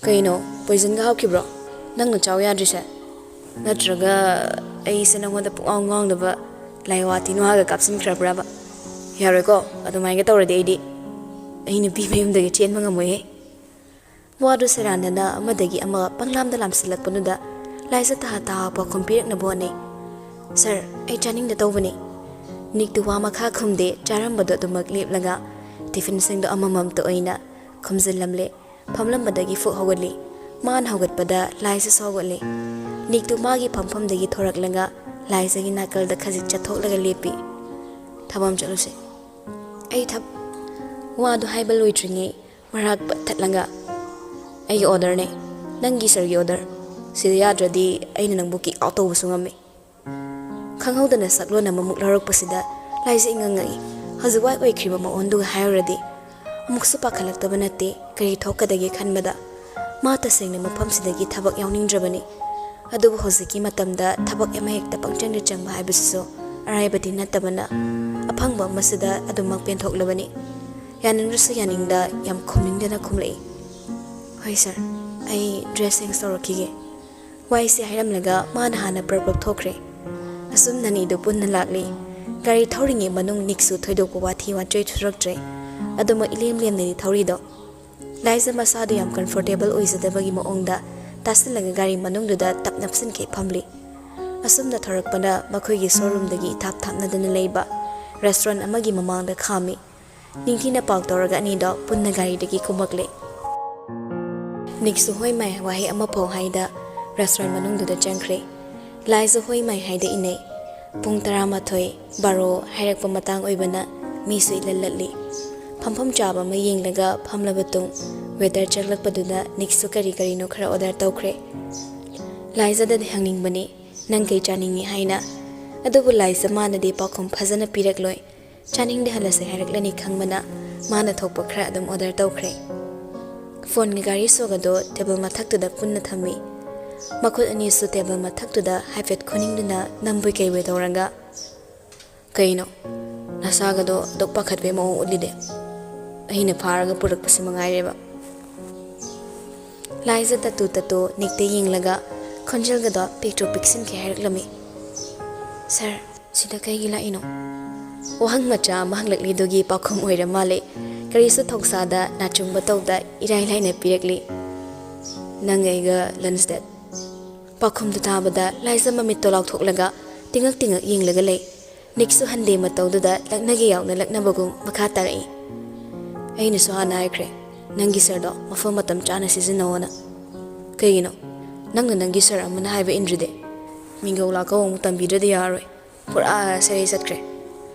"ꯀꯩꯅꯣ, ꯄꯣꯏꯖꯟꯒ ꯍꯥꯞꯈꯤꯕ꯭ꯔꯣ ꯅꯪꯅ ꯆꯥꯎ ꯌꯥꯗ꯭ꯔꯤꯁꯦ? ꯅꯠꯇ꯭ꯔꯒ ꯑꯩꯁꯦ ꯅꯪꯉꯣꯟꯗ ꯄꯨꯡꯉꯥꯎ ꯉꯥꯎꯅꯕ ꯂꯥꯏꯋꯥ ꯇꯤꯟꯋꯥꯒ ꯀꯥꯞꯁꯤꯟꯈ꯭ꯔꯕ꯭ꯔꯕ? ꯌꯥꯔꯣꯏꯀꯣ, ꯑꯗꯨꯃꯥꯏꯅꯒ ꯇꯧꯔꯗꯤ ꯑꯩꯗꯤ, ꯑꯩ ꯅꯨꯄꯤ ꯃꯌꯨꯝꯗꯒꯤ ꯆꯦꯟꯕ ꯉꯝꯃꯣꯏꯍꯦ꯫" ꯋꯥꯗꯨ ꯁꯦꯔꯥꯟꯅꯅ ꯑꯃꯗꯒꯤ ꯑꯃ ꯄꯪꯂꯥꯝꯗ ꯂꯥꯝꯁꯤꯜꯂꯛꯄꯗꯨꯗ ꯂꯥꯏꯖ ꯇꯍꯥ ꯇꯍꯥ ꯄꯥꯎꯈꯨꯝ ꯄꯤꯔꯛꯅꯕ ꯍꯣꯠꯅꯩ꯫ "ꯁꯥꯔ, ꯑꯩ ꯆꯥꯅꯤꯡꯗ ꯇꯧꯕꯅꯤ꯫" ꯅꯤꯛꯇꯨ ꯋꯥ ꯃꯈꯥ ꯈꯨꯝꯗꯦ, ꯆꯥꯔꯝꯕꯗꯨ ꯑꯗꯨꯃꯛ ꯂꯦꯞꯂꯒ ꯇꯤꯐꯤꯟꯁꯤꯡꯗꯨ ꯑꯃꯃꯝꯇ ꯑꯣꯏꯅ ꯈꯨꯝꯖꯤꯜꯂꯝꯂꯦ꯫ ꯐꯝꯂꯝꯕꯗꯒꯤ ꯐꯨꯛ ꯍꯧꯒꯠꯂꯤ꯫ ꯃꯥꯅ ꯍꯧꯒꯠꯄꯗ ꯂꯥꯏꯖꯁꯨ ꯍꯧꯒꯠꯂꯤ꯫ ꯅꯤꯛꯇꯨ ꯃꯥꯒꯤ ꯐꯝꯐꯝꯗꯒꯤ ꯊꯣꯔꯛꯂꯒ ꯂꯥꯏꯖꯒꯤ ꯅꯥꯀꯜꯗ ꯈꯖꯤꯛ ꯆꯠꯊꯣꯛꯂꯒ ꯂꯦꯞꯄꯤ꯫ "ꯊꯕꯛ ꯑꯃ ꯆꯠꯂꯨꯁꯦ꯫" "ꯑꯩ ꯊꯕ-" ꯋꯥꯗꯨ ꯍꯥꯏꯕ ꯂꯣꯏꯗ꯭ꯔꯤꯉꯩ ꯃꯔꯥꯛ ꯄꯠꯊꯠꯂꯒ, "ꯑꯩꯒꯤ ꯑꯣꯔꯗꯔꯅꯦ, ꯅꯪꯒꯤ ꯁꯥꯔꯒꯤ ꯑꯣꯔꯗꯔ꯫ ꯁꯤꯗ ꯌꯥꯗ꯭ꯔꯗꯤ ꯑꯩꯅ ꯅꯪꯕꯨ ꯀꯤꯛ ꯑꯥꯎꯠ ꯇꯧꯕꯁꯨ ꯉꯝꯃꯤ꯫" ꯈꯪꯍꯧꯗꯅ ꯁꯛꯂꯣꯟ ꯑꯃꯃꯨꯛ ꯂꯧꯔꯛꯄꯁꯤꯗ ꯂꯥꯏꯖ ꯏꯉꯛ ꯉꯛꯏ꯫ ꯍꯧꯖꯤꯛ ꯋꯥꯏ ꯑꯣꯏꯈ꯭ꯔꯤꯕ ꯃꯑꯣꯡꯗꯨꯒ ꯍꯥꯏꯔꯨꯔꯗꯤ ꯑꯃꯨꯛꯁꯨ ꯄꯥꯈꯠꯂꯛꯇꯕ ꯅꯠꯇꯦ꯫ ꯀꯔꯤ ꯊꯣꯛꯀꯗꯒꯦ ꯈꯟꯕꯗ ꯃꯥ ꯇꯁꯦꯡꯅ ꯃꯐꯝꯁꯤꯗꯒꯤ ꯊꯕꯛ ꯌꯥꯎꯅꯤꯡꯗ꯭ꯔꯕꯅꯤ꯫ ꯑꯗꯨꯕꯨ ꯍꯧꯖꯤꯛꯀꯤ ꯃꯇꯝꯗ ꯊꯕꯛ ꯑꯃ ꯍꯦꯛꯇ ꯄꯪꯆꯪꯗ ꯆꯪꯕ ꯍꯥꯏꯕꯁꯤꯁꯨ ꯑꯔꯥꯏꯕꯗꯤ ꯅꯠꯇꯕꯅ ꯑꯐꯪꯕ ꯑꯃꯁꯤꯗ ꯑꯗꯨꯃꯛ ꯄꯦꯟꯊꯣꯛꯂꯕꯅꯤ꯫ ꯌꯥꯅꯤꯡꯗ꯭ꯔꯁꯨ ꯌꯥꯅꯤꯡꯗ ꯌꯥꯝ ꯈꯨꯝꯅꯤꯡꯗꯅ ꯈꯨꯝꯂꯛꯏ꯫ "ꯍꯣꯏ ꯁꯥꯔ, ꯑꯩ ꯗ꯭ꯔꯦꯁ ꯆꯦꯟꯖ ꯇꯧꯔꯛꯈꯤꯒꯦ꯫" ꯋꯥꯏꯁꯦ ꯍꯥꯏꯔꯝꯂꯒ ꯃꯥꯅ ꯍꯥꯟꯅ ꯄ꯭ꯔꯞ ꯄ꯭ꯔꯞ ꯊꯣꯛꯈ꯭ꯔꯦ꯫ ꯑꯁꯨꯝꯅ ꯑꯅꯤꯗꯨ ꯄꯨꯟꯅ ꯂꯥꯛꯂꯤ꯫ ꯒꯥꯔꯤ ꯊꯧꯔꯤꯉꯩ ꯃꯅꯨꯡ ꯅꯤꯛꯁꯨ ꯊꯣꯏꯗꯣꯛꯄ ꯋꯥꯊꯤ ꯋꯥꯆꯣꯏ ꯁꯨꯔꯛꯇ꯭ꯔꯦ꯫ ꯑꯗꯨꯃꯛ ꯏꯂꯦꯝ ꯂꯦꯝꯅꯗꯤ ꯊꯧꯔꯤꯗꯣ꯫ ꯂꯥꯏꯖ ꯃꯁꯥꯗꯨ ꯌꯥꯝ ꯀꯝꯐꯣꯔꯇꯦꯕꯜ ꯑꯣꯏꯖꯗꯕꯒꯤ ꯃꯑꯣꯡꯗ ꯇꯥꯁꯤꯜꯂꯒ ꯒꯥꯔꯤ ꯃꯅꯨꯡꯗꯨꯗ ꯇꯞ ꯅꯞꯁꯤꯟꯈꯩ ꯐꯝꯂꯤ꯫ ꯑꯁꯨꯝꯅ ꯊꯧꯔꯛꯄꯅ ꯃꯈꯣꯏꯒꯤ ꯁꯣꯔꯨꯝꯗꯒꯤ ꯏꯊꯥꯞ ꯊꯥꯞꯅꯗꯅ ꯂꯩꯕ ꯔꯦꯁꯇꯨꯔꯦꯟ ꯑꯃꯒꯤ ꯃꯃꯥꯡꯗ ꯈꯥꯝꯃꯤ꯫ ꯅꯤꯡꯊꯤꯅ ꯄꯥꯎ ꯇꯧꯔꯒ ꯑꯅꯤꯗꯣ ꯄꯨꯟꯅ ꯒꯥꯔꯤꯗꯒꯤ ꯀꯨꯝꯃꯛꯂꯦ꯫ ꯅꯤꯛꯁꯨ "ꯍꯣꯏ ꯃꯥꯏ" ꯋꯥꯍꯩ ꯑꯃꯐꯥꯎ ꯍꯥꯏꯗ ꯔꯦꯁꯇꯨꯔꯦꯟ ꯃꯅꯨꯡꯗꯨꯗ ꯆꯪꯈ꯭ꯔꯦ꯫ ꯂꯥꯏꯖ "ꯍꯣꯏ ꯃꯥꯏ" ꯍꯥꯏꯗ ꯏꯟꯅꯩ꯫ ꯄꯨꯡ ꯇꯔꯥꯃꯥꯊꯣꯏ, ꯕꯥꯔꯣ ꯍꯥꯏꯔꯛꯄ ꯃꯇꯥꯡ ꯑꯣꯏꯕꯅ ꯃꯤꯁꯨ ꯏꯂꯜ ꯂꯠꯂꯤ꯫ ꯐꯝꯐꯝ ꯆꯥꯕ ꯑꯃ ꯌꯦꯡꯂꯒ ꯐꯝꯂꯕ ꯇꯨꯡ waiter ꯆꯪꯂꯛꯄꯗꯨꯗ ꯅꯤꯛꯁꯨ ꯀꯔꯤ ꯀꯔꯤꯅꯣ ꯈꯔ order ꯇꯧꯈ꯭ꯔꯦ꯫ ꯂꯥꯏꯖꯗꯗꯤ ꯍꯪꯅꯤꯡꯕꯅꯤ, "ꯅꯪ ꯀꯩ ꯆꯥꯅꯤꯡꯉꯤ?" ꯍꯥꯏꯅ꯫ ꯑꯗꯨꯕꯨ ꯂꯥꯏꯖ ꯃꯥꯅꯗꯤ ꯄꯥꯎꯈꯨꯝ ꯐꯖꯅ ꯄꯤꯔꯛꯂꯣꯏ꯫ "ꯆꯥꯅꯤꯡꯗꯦ, ꯍꯜꯂꯁꯦ" ꯍꯥꯏꯔꯛꯂꯅꯤ ꯈꯪꯕꯅ ꯃꯥꯅ ꯊꯣꯛꯄ ꯈꯔ ꯑꯗꯨꯝ order ꯇꯧꯈ꯭ꯔꯦ꯫ Phoneꯒ ꯒꯥꯔꯤ ꯁꯣꯒꯗꯣ table ꯃꯊꯛꯇꯨꯗ ꯄꯨꯟꯅ ꯊꯝꯃꯤ꯫ ꯃꯈꯨꯠ ꯑꯅꯤꯁꯨ table ꯃꯊꯛꯇꯨꯗ ꯍꯥꯏꯐꯦꯠ ꯈꯨꯅꯤꯡꯗꯨꯅ ꯅꯝꯕꯣꯏ ꯀꯩꯕꯣꯏ ꯇꯧꯔꯒ, "ꯀꯩꯅꯣ? ꯅꯁꯥꯒꯗꯣ ꯑꯗꯨꯛ ꯄꯥꯈꯠꯄꯩ ꯃꯑꯣꯡ ꯎꯠꯂꯤꯗꯤ? ꯑꯩꯅ ꯐꯥꯔꯒ ꯄꯨꯔꯛꯄꯁꯤ ꯃꯉꯥꯏꯔꯦꯕ?" ꯂꯥꯏꯖ ꯇꯠꯇꯨ ꯇꯠꯇꯨ ꯅꯤꯛꯇ ꯌꯦꯡꯂꯒ ꯈꯣꯟꯖꯦꯜꯒꯗꯣ ꯄꯤꯛꯇ꯭ꯔꯨ ꯄꯤꯛꯁꯤꯟꯈꯤ ꯍꯥꯏꯔꯛꯂꯝꯃꯤ꯫ "Sir, ꯁꯤꯗ ꯀꯩꯒꯤ ꯂꯥꯛꯏꯅꯣ?" ꯋꯥꯍꯪ ꯃꯆꯥ ꯑꯃ ꯍꯪꯂꯛꯂꯤꯗꯨꯒꯤ ꯄꯥꯎꯈꯨꯝ ꯑꯣꯏꯔ ꯃꯥꯜꯂꯦ꯫ ꯀꯔꯤꯁꯨ ꯊꯧꯁꯥꯗ ꯅꯥꯆꯨꯡꯕ ꯇꯧꯗ ꯏꯔꯥꯏ ꯂꯥꯏꯅ ꯄꯤꯔꯛꯂꯤ꯫ "ꯅꯪ ꯑꯩꯒ lunch date?" ꯄꯥꯎꯈꯨꯝꯗꯨ ꯇꯥꯕꯗ ꯂꯥꯏꯖ ꯃꯃꯤꯠꯇꯣ ꯂꯥꯎꯊꯣꯛꯂꯒ ꯇꯤꯡꯉꯛ ꯇꯤꯡꯉꯛ ꯌꯦꯡꯂꯒ ꯂꯩ꯫ ꯅꯤꯛꯁꯨ ꯍꯟꯗꯦ ꯃꯇꯧꯗꯨꯗ ꯂꯛꯅꯒꯦ ꯌꯥꯎꯅ ꯂꯛꯅꯕꯒꯨꯝ ꯃꯈꯥ ꯇꯥꯔꯛꯏ꯫ "ꯑꯩꯅꯁꯨ ꯍꯥꯟꯅ ꯍꯥꯏꯈ꯭ꯔꯦ, ꯅꯪꯒꯤ sirꯗꯣ ꯃꯐꯝ ꯃꯇꯝ ꯆꯥꯅ ꯁꯤꯖꯤꯟꯅꯧꯑꯣꯅ꯫ ꯀꯩꯒꯤꯅꯣ? ꯅꯪꯅ ꯅꯪꯒꯤ sir ꯑꯃꯅ ꯍꯥꯏꯕ ꯏꯟꯗ꯭ꯔꯗꯤ? ꯃꯤꯡꯒꯧ ꯂꯥꯛꯀꯧ ꯑꯃꯨꯛ ꯇꯝꯕꯤꯗ꯭ꯔꯗꯤ ꯌꯥꯔꯔꯣꯏ꯫ ꯄꯨꯔꯥ ꯁꯦꯔꯩ ꯆꯠꯈ꯭ꯔꯦ꯫"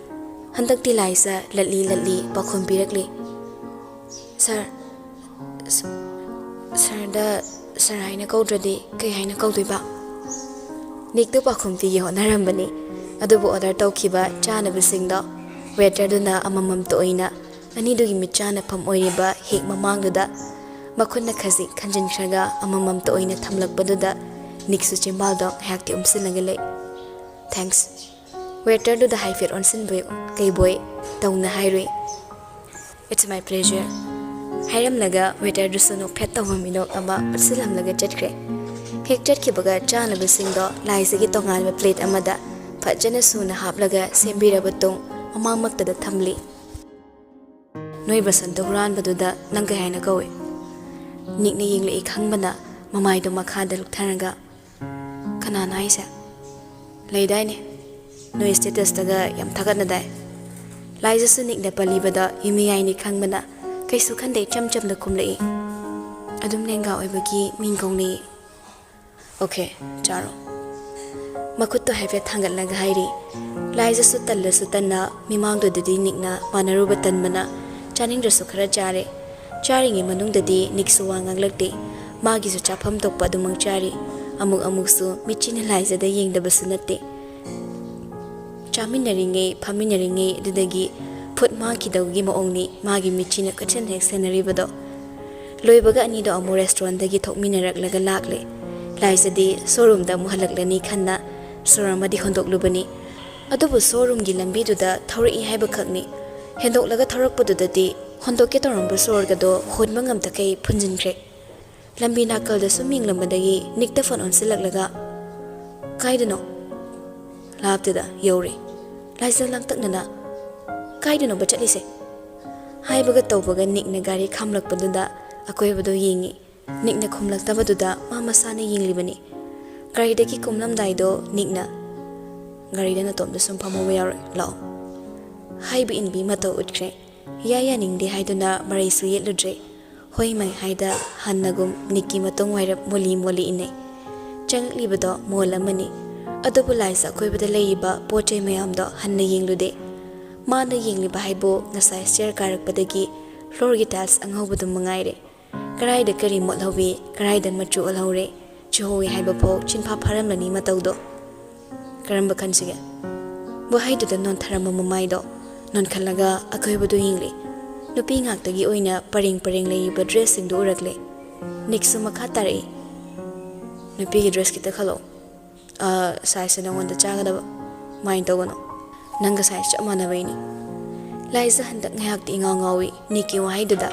ꯍꯟꯗꯛꯇꯤ ꯂꯥꯏꯖ ꯂꯠꯂꯤ ꯂꯠꯂꯤ ꯄꯥꯎꯈꯨꯝ ꯄꯤꯔꯛꯂꯤ꯫ "Sir, ꯁ-, sirꯗ sir ꯍꯥꯏꯅ ꯀꯧꯗ꯭ꯔꯗꯤ ꯀꯩ ꯍꯥꯏꯅ ꯀꯧꯗꯣꯏꯕ?" ꯅꯤꯛꯇꯨ ꯄꯥꯎꯈꯨꯝ ꯄꯤꯒꯦ ꯍꯣꯠꯅꯔꯝꯕꯅꯤ꯫ ꯑꯗꯨꯕꯨ order ꯇꯧꯈꯤꯕ ꯆꯥꯅꯕꯁꯤꯡꯗꯣ waiterꯗꯨꯅ ꯑꯃꯃꯝꯇ ꯑꯣꯏꯅ ꯑꯅꯤꯗꯨꯒꯤ ꯃꯤꯠꯆꯥꯅꯐꯝ ꯑꯣꯏꯔꯤꯕ ꯍꯦꯛ ꯃꯃꯥꯡꯗꯨꯗ ꯃꯈꯨꯠꯅ ꯈꯖꯤꯛ ꯈꯟꯖꯤꯟꯈ꯭ꯔꯒ ꯑꯃꯃꯝꯇ ꯑꯣꯏꯅ ꯊꯝꯂꯛꯄꯗꯨꯗ ꯅꯤꯛꯁꯨ ꯆꯤꯝꯕꯥꯜꯗꯣ ꯉꯥꯏꯍꯥꯛꯇꯤ ꯎꯝꯁꯤꯜꯂꯒ ꯂꯩ꯫ "Thanks꯫" Waiterꯗꯨꯗ ꯍꯥꯏꯐꯦꯠ ꯑꯣꯟꯁꯤꯟꯕꯣꯏ ꯀꯩꯕꯣꯏ ꯇꯧꯅ ꯍꯥꯏꯔꯨꯏ꯫ "It's my pleasure," ꯍꯥꯏꯔꯝꯂꯒ waiterꯗꯨꯁꯨ ꯅꯣꯛꯐꯦꯠ ꯇꯧꯕ ꯃꯤꯅꯣꯛ ꯑꯃ ꯎꯠꯁꯤꯜꯂꯝꯂꯒ ꯆꯠꯈ꯭ꯔꯦ꯫ ꯍꯦꯛ ꯆꯠꯈꯤꯕꯒ ꯆꯥꯅꯕꯁꯤꯡꯗꯣ ꯂꯥꯏꯖꯒꯤ ꯇꯣꯉꯥꯟꯕ plate ꯑꯃꯗ ꯐꯖꯅ ꯁꯨꯅ ꯍꯥꯞꯂꯒ ꯁꯦꯝꯕꯤꯔꯕ ꯇꯨꯡ ꯃꯃꯥꯡꯃꯛꯇꯗ ꯊꯝꯂꯤ꯫ "ꯅꯣꯏ ꯕꯁꯟꯇ ꯍꯨꯔꯥꯟꯕꯗꯨꯗ ꯅꯪ ꯀꯩ ꯍꯥꯏꯅ ꯀꯧꯏ?" ꯅꯤꯛꯅ ꯌꯦꯡꯂꯛꯏ ꯈꯪꯕꯅ ꯃꯃꯥꯏꯗꯣ ꯃꯈꯥꯗ ꯂꯨꯛꯊꯔꯒ, "ꯀꯅꯥꯅꯣ ꯍꯥꯏꯁꯦ? ꯂꯩꯗꯥꯏꯅꯦ, ꯅꯣꯏ statusꯇꯒ ꯌꯥꯝ ꯊꯥꯒꯠꯅꯗꯥꯏ?" ꯂꯥꯏꯖꯁꯨ ꯅꯤꯛꯅ ꯄꯜꯂꯤꯕꯗꯣ ꯏꯃꯤꯌꯥꯏꯅꯤ ꯈꯪꯕꯅ ꯀꯩꯁꯨ ꯈꯟꯗꯦ ꯏꯆꯝ ꯆꯝꯅ ꯈꯨꯝꯂꯛꯏ꯫ "ꯑꯗꯨꯝ ꯂꯦꯡꯒꯥ ꯑꯣꯏꯕꯒꯤ ꯃꯤꯡ ꯀꯧꯅꯩ꯫" "Okay, ꯆꯥꯔꯣ꯫" ꯃꯈꯨꯠꯇꯣ ꯍꯥꯏꯐꯦꯠ ꯊꯥꯡꯒꯠꯂꯒ ꯍꯥꯏꯔꯤ꯫ ꯂꯥꯏꯖꯁꯨ ꯇꯜꯂꯁꯨ ꯇꯟꯅ ꯃꯤꯃꯥꯡꯗꯨꯗꯗꯤ ꯅꯤꯛꯅ ꯃꯥꯟꯅꯔꯨꯕ ꯇꯟꯕꯅ ꯆꯥꯅꯤꯡꯗ꯭ꯔꯁꯨ ꯈꯔ ꯆꯥꯔꯦ꯫ ꯆꯥꯔꯤꯉꯩ ꯃꯅꯨꯡꯗꯗꯤ ꯅꯤꯛꯁꯨ ꯋꯥ ꯉꯥꯡꯂꯛꯇꯦ꯫ ꯃꯥꯒꯤꯁꯨ ꯆꯥꯐꯝ ꯊꯣꯛꯄ ꯑꯗꯨꯃꯛ ꯆꯥꯔꯤ꯫ ꯑꯃꯨꯛ ꯑꯃꯨꯛꯁꯨ ꯃꯤꯠꯆꯤꯅ ꯂꯥꯏꯖꯗ ꯌꯦꯡꯗꯕꯁꯨ ꯅꯠꯇꯦ꯫ ꯆꯥꯃꯤꯟꯅꯔꯤꯉꯩ ꯐꯝꯃꯤꯟꯅꯔꯤꯉꯩ ꯑꯗꯨꯗꯒꯤ ꯐꯨꯠ ꯃꯥꯡꯈꯤꯗꯕꯒꯤ ꯃꯑꯣꯡꯅꯤ ꯃꯥꯒꯤ ꯃꯤꯠꯆꯤꯅ ꯀꯣꯏꯁꯦꯟ ꯍꯦꯛ ꯁꯦꯟꯅꯔꯤꯕꯗꯣ꯫ ꯂꯣꯏꯕꯒ ꯑꯅꯤꯗꯣ ꯑꯃꯨꯛ ꯔꯦꯁꯇꯨꯔꯦꯟꯗꯒꯤ ꯊꯣꯛꯃꯤꯟꯅꯔꯛꯂꯒ ꯂꯥꯛꯂꯦ꯫ ꯂꯥꯏꯖꯗꯤ ꯁꯣꯔꯨꯝꯗ ꯑꯃꯨꯛ ꯍꯜꯂꯛꯂꯅꯤ ꯈꯟꯅ ꯁꯣꯔ ꯑꯃꯗꯤ ꯍꯣꯟꯗꯣꯛꯂꯨꯕꯅꯤ꯫ ꯑꯗꯨꯕꯨ ꯁꯣꯔꯨꯝꯒꯤ ꯂꯝꯕꯤꯗꯨꯗ ꯊꯧꯔꯛꯏ ꯍꯥꯏꯕꯈꯛꯅꯤ꯫ ꯍꯦꯟꯗꯣꯛꯂꯒ ꯊꯧꯔꯛꯄꯗꯨꯗꯗꯤ ꯍꯣꯟꯗꯣꯛꯀꯦ ꯇꯧꯔꯝꯕ ꯁꯣꯔꯒꯗꯣ ꯍꯣꯟꯕ ꯉꯝꯗꯈꯩ ꯐꯨꯟꯖꯤꯟꯈ꯭ꯔꯦ꯫ ꯂꯝꯕꯤ ꯅꯥꯀꯜꯗ ꯁꯨꯝ ꯌꯦꯡꯂꯝꯕꯗꯒꯤ ꯅꯤꯛꯇ ꯐꯣꯟ ꯑꯣꯟꯁꯤꯜꯂꯛꯂꯒ, "ꯀꯥꯏꯗꯅꯣ?" "ꯂꯥꯞꯇꯦꯗ, ꯌꯧꯔꯦ꯫" ꯂꯥꯏꯖ ꯂꯥꯡꯇꯛꯅꯅ, "ꯀꯥꯏꯗꯅꯣꯕ ꯆꯠꯂꯤꯁꯦ?" ꯍꯥꯏꯕꯒ ꯇꯧꯕꯒ ꯅꯤꯛꯅ ꯒꯥꯔꯤ ꯈꯥꯝꯂꯛꯄꯗꯨꯗ ꯑꯀꯣꯏꯕꯗꯣ ꯌꯦꯡꯉꯤ꯫ ꯅꯤꯛꯅ ꯈꯨꯝꯂꯛꯇꯕꯗꯨꯗ ꯃꯥ ꯃꯁꯥꯅ ꯌꯦꯡꯂꯤꯕꯅꯤ꯫ ꯒꯥꯔꯤꯗꯒꯤ ꯀꯨꯝꯂꯝꯗꯥꯏꯗꯣ ꯅꯤꯛꯅ, "ꯒꯥꯔꯤꯗ ꯅꯇꯣꯝꯇ ꯁꯨꯝ ꯐꯝꯍꯧꯕ ꯌꯥꯔꯣꯏ, ꯂꯥꯛꯑꯣ" ꯍꯥꯏꯕ ꯏꯟꯕꯤ ꯃꯇꯧ ꯎꯠꯈ꯭ꯔꯦ꯫ ꯏꯌꯥ ꯌꯥꯅꯤꯡꯗꯦ ꯍꯥꯏꯗꯨꯅ ꯃꯔꯩꯁꯨ ꯌꯦꯠꯂꯨꯗ꯭ꯔꯦ꯫ ꯍꯣꯏ ꯃꯥꯏ ꯍꯥꯏꯗ ꯍꯟꯅꯒꯨꯝ ꯅꯤꯛꯀꯤ ꯃꯇꯨꯡ ꯋꯥꯏꯔꯞ ꯃꯣꯂꯤ ꯃꯣꯂꯤ ꯏꯟꯅꯩ꯫ ꯆꯪꯂꯛꯂꯤꯕꯗꯣ ꯃꯣꯜ ꯑꯃꯅꯤ꯫ ꯑꯗꯨꯕꯨ ꯂꯥꯏꯁ ꯑꯀꯣꯏꯕꯗ ꯂꯩꯔꯤꯕ ꯄꯣꯠ ꯆꯩ ꯃꯌꯥꯝꯗꯣ ꯍꯟꯅ ꯌꯦꯡꯂꯨꯗꯦ꯫ ꯃꯥꯅ ꯌꯦꯡꯂꯤꯕ ꯍꯥꯏꯕꯨ ꯉꯁꯥꯏ ꯁ꯭ꯇꯦꯌꯔ ꯀꯥꯔꯛꯄꯗꯒꯤ ꯐ꯭ꯂꯣꯔꯒꯤ ꯇꯥꯏꯜꯁ ꯑꯉꯧꯕꯗꯨ ꯃꯉꯥꯏꯔꯦ꯫ ꯀꯔꯥꯏꯗ ꯀꯔꯤ ꯃꯣꯠꯍꯧꯋꯤ, ꯀꯔꯥꯏꯗ ꯃꯆꯨ ꯑꯣꯜꯍꯧꯔꯦ, ꯆꯨꯍꯧꯋꯤ ꯍꯥꯏꯕ ꯐꯥꯎ ꯆꯤꯟꯐꯥ ꯐꯥꯔꯝꯂꯅꯤ ꯃꯇꯧꯗꯣ꯫ ꯀꯔꯝꯕ ꯈꯟꯁꯤꯒꯦ? ꯋꯥꯍꯩꯗꯨꯗ ꯅꯣꯟꯊꯔꯝꯕ ꯃꯃꯥꯏꯗꯣ ꯅꯣꯟꯈꯠꯂꯒ ꯑꯀꯣꯏꯕꯗꯨ ꯌꯦꯡꯂꯤ꯫ ꯅꯨꯄꯤ ꯉꯥꯛꯇꯒꯤ ꯑꯣꯏꯅ ꯄꯔꯦꯡ ꯄꯔꯦꯡ ꯂꯩꯔꯤꯕ ꯗ꯭ꯔꯦꯁꯁꯤꯡꯗꯨ ꯎꯔꯛꯂꯦ꯫ ꯅꯤꯛꯁꯨ ꯃꯈꯥ ꯇꯥꯔꯛꯏ, "ꯅꯨꯄꯤꯒꯤ ꯗ꯭ꯔꯦꯁ ꯈꯤꯇ ꯈꯜꯂꯛꯑꯣ꯫ ꯑ, ꯁꯥꯏꯖꯁꯦ ꯅꯉꯣꯟꯗ ꯆꯥꯒꯗꯕ꯫ ꯃꯥꯏꯟ ꯇꯧꯒꯅꯨ꯫ ꯅꯪꯒ ꯁꯥꯏꯖ ꯆꯞ ꯃꯥꯟꯅꯕꯩꯅꯤ꯫" ꯂꯥꯏꯖ ꯍꯟꯗꯛ ꯉꯥꯏꯍꯥꯛꯇꯤ ꯏꯉꯥꯎ ꯉꯥꯎꯏ ꯅꯤꯛꯀꯤ ꯋꯥꯍꯩꯗꯨꯗ꯫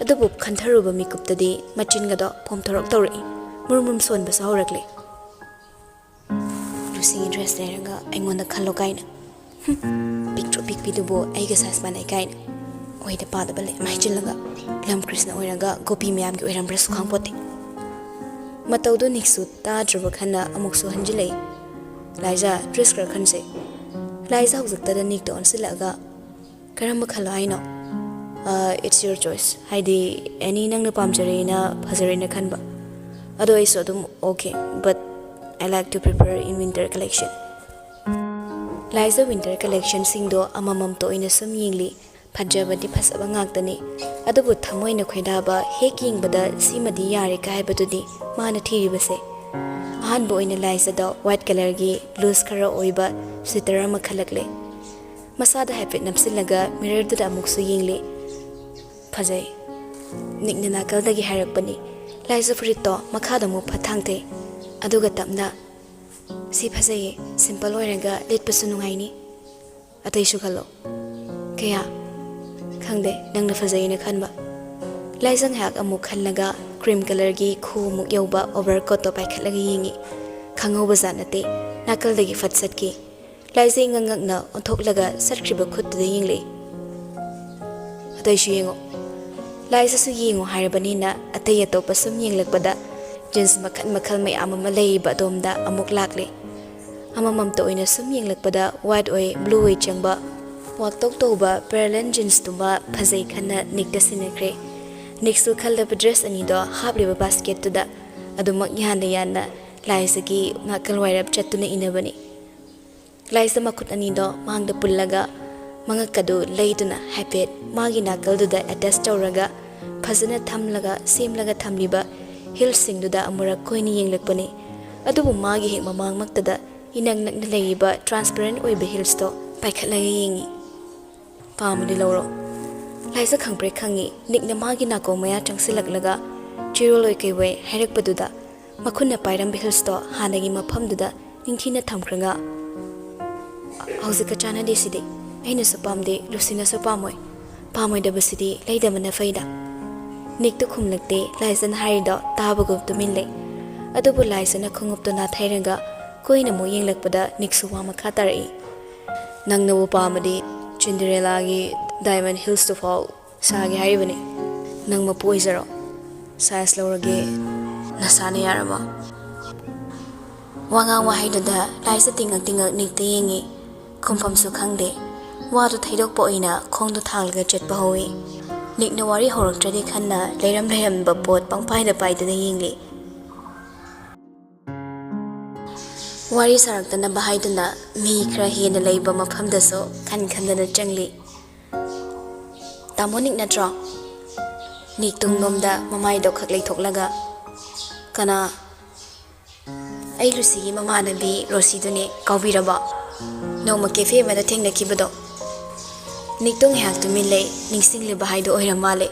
ꯑꯗꯨꯕꯨ ꯈꯟꯊꯔꯨꯕ ꯃꯤꯀꯨꯞꯇꯗꯤ ꯃꯆꯤꯟꯒꯗꯣ ꯄꯣꯝꯊꯣꯔꯛ ꯇꯧꯔꯛꯏ꯫ ꯃꯨꯔꯨꯝ ꯃꯨꯔꯨꯝ ꯁꯣꯟꯕꯁꯨ ꯍꯧꯔꯛꯂꯦ꯫ "ꯂꯨꯁꯤꯒꯤ ꯗ꯭ꯔꯦꯁ ꯂꯩꯔꯒ ꯑꯩꯉꯣꯟꯗ ꯈꯜꯂꯣ ꯀꯥꯏꯅ꯫ ꯍꯨꯝ, ꯄꯤꯛꯇ꯭ꯔꯨ ꯄꯤꯛꯄꯤꯗꯨꯕꯨ ꯑꯩꯒ ꯁꯥꯏꯖ ꯃꯥꯟꯅꯩ ꯀꯥꯏꯅ꯫ ꯑꯣꯏꯗ ꯄꯥꯗꯕ ꯂꯦꯝ ꯍꯥꯏꯖꯤꯜꯂꯒ꯫ ꯂꯝ ꯀ꯭ꯔꯤꯁꯅ ꯑꯣꯏꯔꯒ ꯒꯣꯄꯤ ꯃꯌꯥꯝꯒꯤ ꯑꯣꯏꯔꯝꯕ꯭ꯔꯁꯨ ꯈꯪꯄꯣꯠꯇꯦ꯫" ꯃꯇꯧꯗꯨ ꯅꯤꯛꯁꯨ ꯇꯥꯗ꯭ꯔꯕ ꯈꯟꯅ ꯑꯃꯨꯛꯁꯨ ꯍꯟꯖꯤꯜꯂꯛꯏ꯫ "ꯂꯥꯏꯖꯥ, ꯗ꯭ꯔꯦꯁ ꯈꯔ ꯈꯟꯁꯦ꯫" ꯂꯥꯏꯖꯥ ꯍꯧꯖꯤꯛꯇꯗ ꯅꯤꯛꯇ ꯑꯣꯟꯁꯤꯜꯂꯛꯑꯒ, "ꯀꯔꯝꯕ ꯈꯜꯂꯣ ꯍꯥꯏꯅꯣ?" "ꯑ, it's your choice꯫ ꯍꯥꯏꯗꯤ, ꯑꯦꯅꯤ ꯅꯪꯅ ꯄꯥꯝꯖꯔꯦꯅ, ꯐꯖꯔꯦꯅ ꯈꯟꯕ꯫ ꯑꯗꯣ ꯑꯩꯁꯨ ꯑꯗꯨꯝ okay, but I like to prepare in winter collection. ꯂꯥꯏꯖꯥ winter collectionꯁꯤꯡꯗꯣ ꯑꯃꯃꯝꯇ ꯑꯣꯏꯅ ꯁꯨꯝ ꯌꯦꯡꯂꯤ꯫ ꯐꯖꯕꯗꯤ ꯐꯖꯕ ꯉꯥꯛꯇꯅꯤ, ꯑꯗꯨꯕꯨ ꯊꯃꯣꯏꯅ ꯈꯣꯏꯗꯥꯕ, ꯍꯦꯛ ꯌꯦꯡꯕꯗ ꯁꯤꯃꯗꯤ ꯌꯥꯔꯦ ꯀꯥꯏꯕꯗꯨꯗꯤ ꯃꯥꯅ ꯊꯤꯔꯤꯕꯁꯦ꯫ ꯑꯍꯥꯟꯕ ꯑꯣꯏꯅ ꯂꯥꯏꯖꯥꯗ white colourꯒꯤ loose ꯈꯔ ꯑꯣꯏꯕ sweater ꯑꯃ ꯈꯜꯂꯛꯂꯦ꯫ ꯃꯁꯥꯗ ꯍꯥꯏꯐꯦꯠ ꯅꯞꯁꯤꯜꯂꯒ mirrorꯗꯨꯗ ꯑꯃꯨꯛꯁꯨ ꯌꯦꯡꯂꯤ꯫ ꯐꯖꯩ꯫ ꯅꯤꯛꯅ ꯅꯥꯀꯜꯗꯒꯤ ꯍꯥꯏꯔꯛꯄꯅꯤ꯫ ꯂꯥꯏꯖꯥ ꯐꯨꯔꯤꯠꯇꯣ ꯃꯈꯥꯗ ꯑꯃꯨꯛ ꯐꯠ ꯊꯥꯡꯊꯩ꯫ ꯑꯗꯨꯒ ꯇꯞꯅ, "ꯁꯤ ꯐꯖꯩꯌꯦ, simple ꯑꯣꯏꯔꯒ ꯂꯤꯠꯄꯁꯨ ꯅꯨꯡꯉꯥꯏꯅꯤ꯫ ꯑꯇꯩꯁꯨ ꯈꯜꯂꯣ꯫" "ꯀꯌꯥ?" "ꯈꯪꯗꯦ, ꯅꯪꯅ ꯐꯖꯩꯅ ꯈꯟꯕ꯫" ꯂꯥꯏꯖꯥ ꯉꯥꯏꯍꯥꯛ ꯑꯃꯨꯛ ꯈꯜꯂꯒ cream colourꯒꯤ ꯈꯨ ꯑꯃꯨꯛ ꯌꯧꯕ overcoatꯇꯣ ꯄꯥꯏꯈꯠꯂꯒ ꯌꯦꯡꯉꯤ꯫ ꯈꯪꯍꯧꯕ ꯖꯥꯠ ꯅꯠꯇꯦ, ꯅꯥꯀꯜꯗꯒꯤ ꯐꯠ ꯆꯠꯈꯤ꯫ ꯂꯥꯏꯖꯥ ꯏꯉꯛ ꯉꯛꯅ ꯑꯣꯟꯊꯣꯛꯂꯒ ꯆꯠꯈ꯭ꯔꯤꯕ ꯈꯨꯠꯇꯨꯗ ꯌꯦꯡꯂꯛꯏ꯫ "ꯑꯇꯩꯁꯨ ꯌꯦꯡꯉꯣ꯫" ꯂꯥꯏꯖꯥꯁꯨ ꯌꯦꯡꯉꯣ ꯍꯥꯏꯔꯕꯅꯤꯅ ꯑꯇꯩ ꯑꯇꯣꯞꯄ ꯁꯨꯝ ꯌꯦꯡꯂꯛꯄꯗ jeans ꯃꯈꯜ ꯃꯈꯜ ꯃꯌꯥꯝ ꯑꯃ ꯂꯩꯔꯤꯕ ꯑꯗꯣꯝꯗ ꯑꯃꯨꯛ ꯂꯥꯛꯂꯦ꯫ ꯑꯃꯃꯝꯇ ꯑꯣꯏꯅ ꯁꯨꯝ ꯌꯦꯡꯂꯛꯄꯗ white ꯑꯣꯏ, blue ꯑꯣꯏ ꯆꯪꯕ ꯋꯥꯛꯇꯧ ꯇꯧꯕ parallel jeansꯇꯨꯃ ꯐꯖꯩ ꯈꯟꯅ ꯅꯤꯛꯇ ꯁꯤꯟꯅꯈ꯭ꯔꯦ꯫ ꯅꯤꯛꯁꯨ ꯈꯜꯂꯕ dress ꯑꯅꯤꯗꯣ ꯍꯥꯞꯂꯤꯕ basketꯇꯨꯗ ꯑꯗꯨꯃꯛ ꯌꯥꯟꯅ ꯌꯥꯟꯅ ꯂꯥꯏꯖꯥꯒꯤ ꯅꯥꯀꯜ ꯋꯥꯏꯔꯞ ꯆꯠꯇꯨꯅ ꯏꯟꯅꯕꯅꯤ꯫ ꯂꯥꯏꯖꯥ ꯃꯈꯨꯠ ꯑꯅꯤꯗꯣ ꯃꯥꯡꯗ ꯄꯨꯜꯂꯒ ꯃꯉꯛꯀꯗꯨ ꯂꯩꯗꯨꯅ ꯍꯥꯏꯐꯦꯠ ꯃꯥꯒꯤ ꯅꯥꯀꯜꯗꯨꯗ attach ꯇꯧꯔꯒ ꯐꯖꯅ ꯊꯝꯂꯒ ꯁꯦꯝꯂꯒ ꯊꯝꯂꯤꯕ heelsꯁꯤꯡꯗꯨꯗ ꯑꯃꯨꯔꯛ ꯀꯣꯏꯅ ꯌꯦꯡꯂꯛꯄꯅꯤ꯫ ꯑꯗꯨꯕꯨ ꯃꯥꯒꯤ ꯍꯦꯛ ꯃꯃꯥꯡꯃꯛꯇꯗ ꯏꯅꯛ ꯅꯛꯅ ꯂꯩꯔꯤꯕ transparent ꯑꯣꯏꯕ heelsꯇꯣ ꯄꯥꯏꯈꯠꯂꯒ ꯌꯦꯡꯉꯤ꯫ "ꯄꯥꯝꯃꯗꯤ ꯂꯧꯔꯣ꯫" ꯂꯥꯏꯖꯥ ꯈꯪꯄ꯭ꯔꯦꯛ ꯈꯪꯉꯤ꯫ ꯅꯤꯛꯅ ꯃꯥꯒꯤ ꯅꯥꯀꯣꯡ ꯃꯌꯥ ꯆꯪꯁꯤꯜꯂꯛꯂꯒ ꯆꯤꯔꯣꯜ ꯑꯣꯏ ꯀꯩ ꯑꯣꯏ ꯍꯥꯏꯔꯛꯄꯗꯨꯗ ꯃꯈꯨꯠꯅ ꯄꯥꯏꯔꯝꯕ heelsꯇꯣ ꯍꯥꯟꯅꯒꯤ ꯃꯐꯝꯗꯨꯗ ꯅꯤꯡꯊꯤꯅ ꯊꯝꯈ꯭ꯔꯒ, "ꯍꯧꯖꯤꯛꯀ ꯆꯥꯟꯅꯗꯦ ꯁꯤꯗꯤ꯫ ꯑꯩꯅꯁꯨ ꯄꯥꯝꯗꯦ, ꯂꯨꯁꯤꯅꯁꯨ ꯄꯥꯝꯃꯣꯏ꯫ ꯄꯥꯝꯃꯣꯏꯗꯕꯁꯤꯗꯤ ꯂꯩꯗꯕꯅ ꯐꯩꯗ꯫" ꯅꯤꯛꯇꯨ ꯈꯨꯝꯂꯛꯇꯦ꯫ ꯂꯥꯏꯖꯥꯅ ꯍꯥꯏꯔꯤꯗꯣ ꯇꯥꯕꯒꯨꯝ ꯇꯨꯃꯤꯟ ꯂꯩ꯫ ꯑꯗꯨꯕꯨ ꯂꯥꯏꯖꯥꯅ ꯈꯣꯡꯎꯞꯇꯨ ꯅꯥꯊꯩꯔꯒ ꯀꯣꯏꯅ ꯑꯃꯨꯛ ꯌꯦꯡꯂꯛꯄꯗ ꯅꯤꯛꯁꯨ ꯋꯥ ꯃꯈꯥ ꯇꯥꯔꯛꯏ꯫ "ꯅꯪꯅꯕꯨ ꯄꯥꯝꯃꯗꯤ Cinderellaꯒꯤ diamond heelsꯇꯨ ꯐꯥꯎ ꯁꯥꯒꯦ ꯍꯥꯏꯔꯤꯕꯅꯤ꯫ ꯅꯪ ꯃꯄꯨ ꯑꯣꯏꯖꯔꯣ꯫ Size ꯂꯧꯔꯒꯦ, ꯅꯁꯥꯅ ꯌꯥꯔꯕꯣ?" ꯋꯥꯉꯥꯡ ꯋꯥꯍꯩꯗꯨꯗ ꯂꯥꯏꯖꯥ ꯇꯤꯡꯉꯛ ꯇꯤꯡꯉꯛ ꯅꯤꯛꯇ ꯌꯦꯡꯉꯤ꯫ ꯈꯨꯝꯐꯝꯁꯨ ꯈꯪꯗꯦ꯫ ꯋꯥꯗꯨ ꯊꯩꯗꯣꯛꯄ ꯑꯣꯏꯅ ꯈꯣꯡꯗꯨ ꯊꯥꯡꯂꯒ ꯆꯠꯄ ꯍꯧꯏ꯫ ꯅꯤꯛꯅ ꯋꯥꯔꯤ ꯍꯧꯔꯛꯇ꯭ꯔꯗꯤ ꯈꯟꯅ ꯂꯩꯔꯝ ꯂꯩꯔꯝꯕ ꯄꯣꯠ ꯄꯪꯄꯥꯏꯗ ꯄꯥꯏꯗꯨꯅ ꯌꯦꯡꯂꯤ꯫ ꯋꯥꯔꯤ ꯁꯥꯔꯛꯇꯅꯕ ꯍꯥꯏꯗꯨꯅ ꯃꯤ ꯈꯔ ꯍꯦꯟꯅ ꯂꯩꯕ ꯃꯐꯝꯗꯁꯨ ꯈꯟ ꯈꯟꯗꯅ ꯆꯪꯂꯤ꯫ "ꯇꯥꯃꯣ ꯅꯤꯛ ꯅꯠꯇ꯭ꯔꯣ?" ꯅꯤꯛ ꯇꯨꯡꯂꯣꯝꯗ ꯃꯃꯥꯏꯗꯣ ꯈꯛ ꯂꯩꯊꯣꯛꯂꯒ, "ꯀꯅꯥ?" "ꯑꯩ ꯂꯨꯁꯤꯒꯤ ꯃꯃꯥꯟꯅꯕꯤ ꯔꯣꯁꯤꯗꯨꯅꯦ, ꯀꯥꯎꯕꯤꯔꯕꯣ? ꯅꯣꯡꯃ ꯀꯦꯐꯦ ꯑꯃꯗ ꯊꯦꯡꯅꯈꯤꯕꯗꯣ?" ꯅꯤꯛꯇꯣ ꯉꯥꯏꯍꯥꯛ ꯇꯨꯃꯤꯟ ꯂꯩ, ꯅꯤꯡꯁꯤꯡꯂꯤꯕ ꯍꯥꯏꯗꯣ ꯑꯣꯏꯔ ꯃꯥꯜꯂꯦ꯫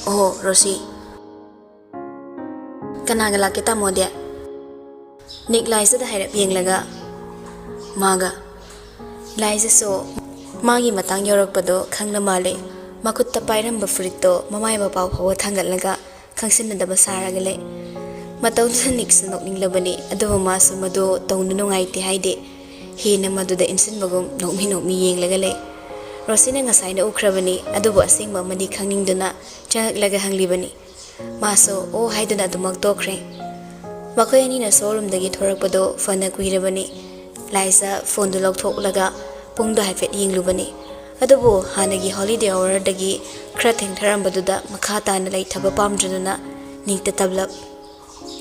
"ꯑꯣꯍꯣ, ꯔꯣꯁꯤ꯫ ꯀꯅꯥꯒ ꯂꯥꯛꯀꯦ ꯇꯥꯃꯣꯗꯤ?" ꯅꯤꯛ ꯂꯥꯏꯖꯗ ꯍꯥꯏꯔꯞ ꯌꯦꯡꯂꯒ, "ꯃꯥꯒ꯫" ꯂꯥꯏꯖꯁꯨ ꯃꯥꯒꯤ ꯃꯇꯥꯡ ꯌꯧꯔꯛꯄꯗꯣ ꯈꯪꯅ ꯃꯥꯜꯂꯦ꯫ ꯃꯈꯨꯠꯇ ꯄꯥꯏꯔꯝꯕ ꯐꯨꯔꯤꯠꯇꯣ ꯃꯃꯥꯏ ꯃꯄꯥ ꯐꯥꯎꯕ ꯊꯥꯡꯒꯠꯂꯒ ꯈꯪꯁꯤꯟꯅꯗꯕ ꯁꯥꯔꯒ ꯂꯩ꯫ ꯃꯇꯧꯗꯨꯗ ꯅꯤꯛꯁꯨ ꯅꯣꯛꯅꯤꯡꯂꯕꯅꯤ, ꯑꯗꯨꯕꯨ ꯃꯥꯁꯨ ꯃꯗꯨ ꯇꯧꯅꯨ ꯅꯨꯡꯉꯥꯏꯇꯦ ꯍꯥꯏꯗꯦ꯫ ꯍꯦꯟꯅ ꯃꯗꯨꯗ ꯏꯟꯁꯤꯟꯕꯒꯨꯝ ꯅꯣꯛꯃꯤ ꯅꯣꯛꯃꯤ ꯌꯦꯡꯂꯒ ꯂꯩ꯫ ꯔꯣꯁꯤꯅ ꯉꯁꯥꯏꯅ ꯎꯈ꯭ꯔꯕꯅꯤ, ꯑꯗꯨꯕꯨ ꯑꯁꯦꯡꯕ ꯑꯃꯗꯤ ꯈꯪꯅꯤꯡꯗꯨꯅ ꯆꯪꯂꯛꯂꯒ ꯍꯪꯂꯤꯕꯅꯤ꯫ ꯃꯥꯁꯨ ꯑꯣ ꯍꯥꯏꯗꯨꯅ ꯑꯗꯨꯃꯛ ꯇꯣꯛꯈ꯭ꯔꯦ꯫ ꯃꯈꯣꯏ ꯑꯅꯤꯅ ꯁꯣꯔꯨꯝꯗꯒꯤ ꯊꯣꯔꯛꯄꯗꯣ ꯐꯅ ꯀꯨꯏꯔꯕꯅꯤ꯫ ꯂꯥꯏꯖ ꯐꯣꯟꯗꯨ ꯂꯧꯊꯣꯛꯂꯒ ꯄꯨꯡꯗꯣ ꯍꯥꯏꯐꯦꯠ ꯌꯦꯡꯂꯨꯕꯅꯤ꯫ ꯑꯗꯨꯕꯨ ꯍꯥꯟꯅꯒꯤ ꯍꯣꯂꯤꯗꯦ ꯑꯋꯥꯔꯗꯒꯤ ꯈꯔ ꯊꯦꯡꯊꯔꯝꯕꯗꯨꯗ ꯃꯈꯥ ꯇꯥꯅ ꯂꯩꯊꯕ ꯄꯥꯝꯗ꯭ꯔꯗꯨꯅ ꯅꯤꯛꯇ ꯇꯞꯂꯞ,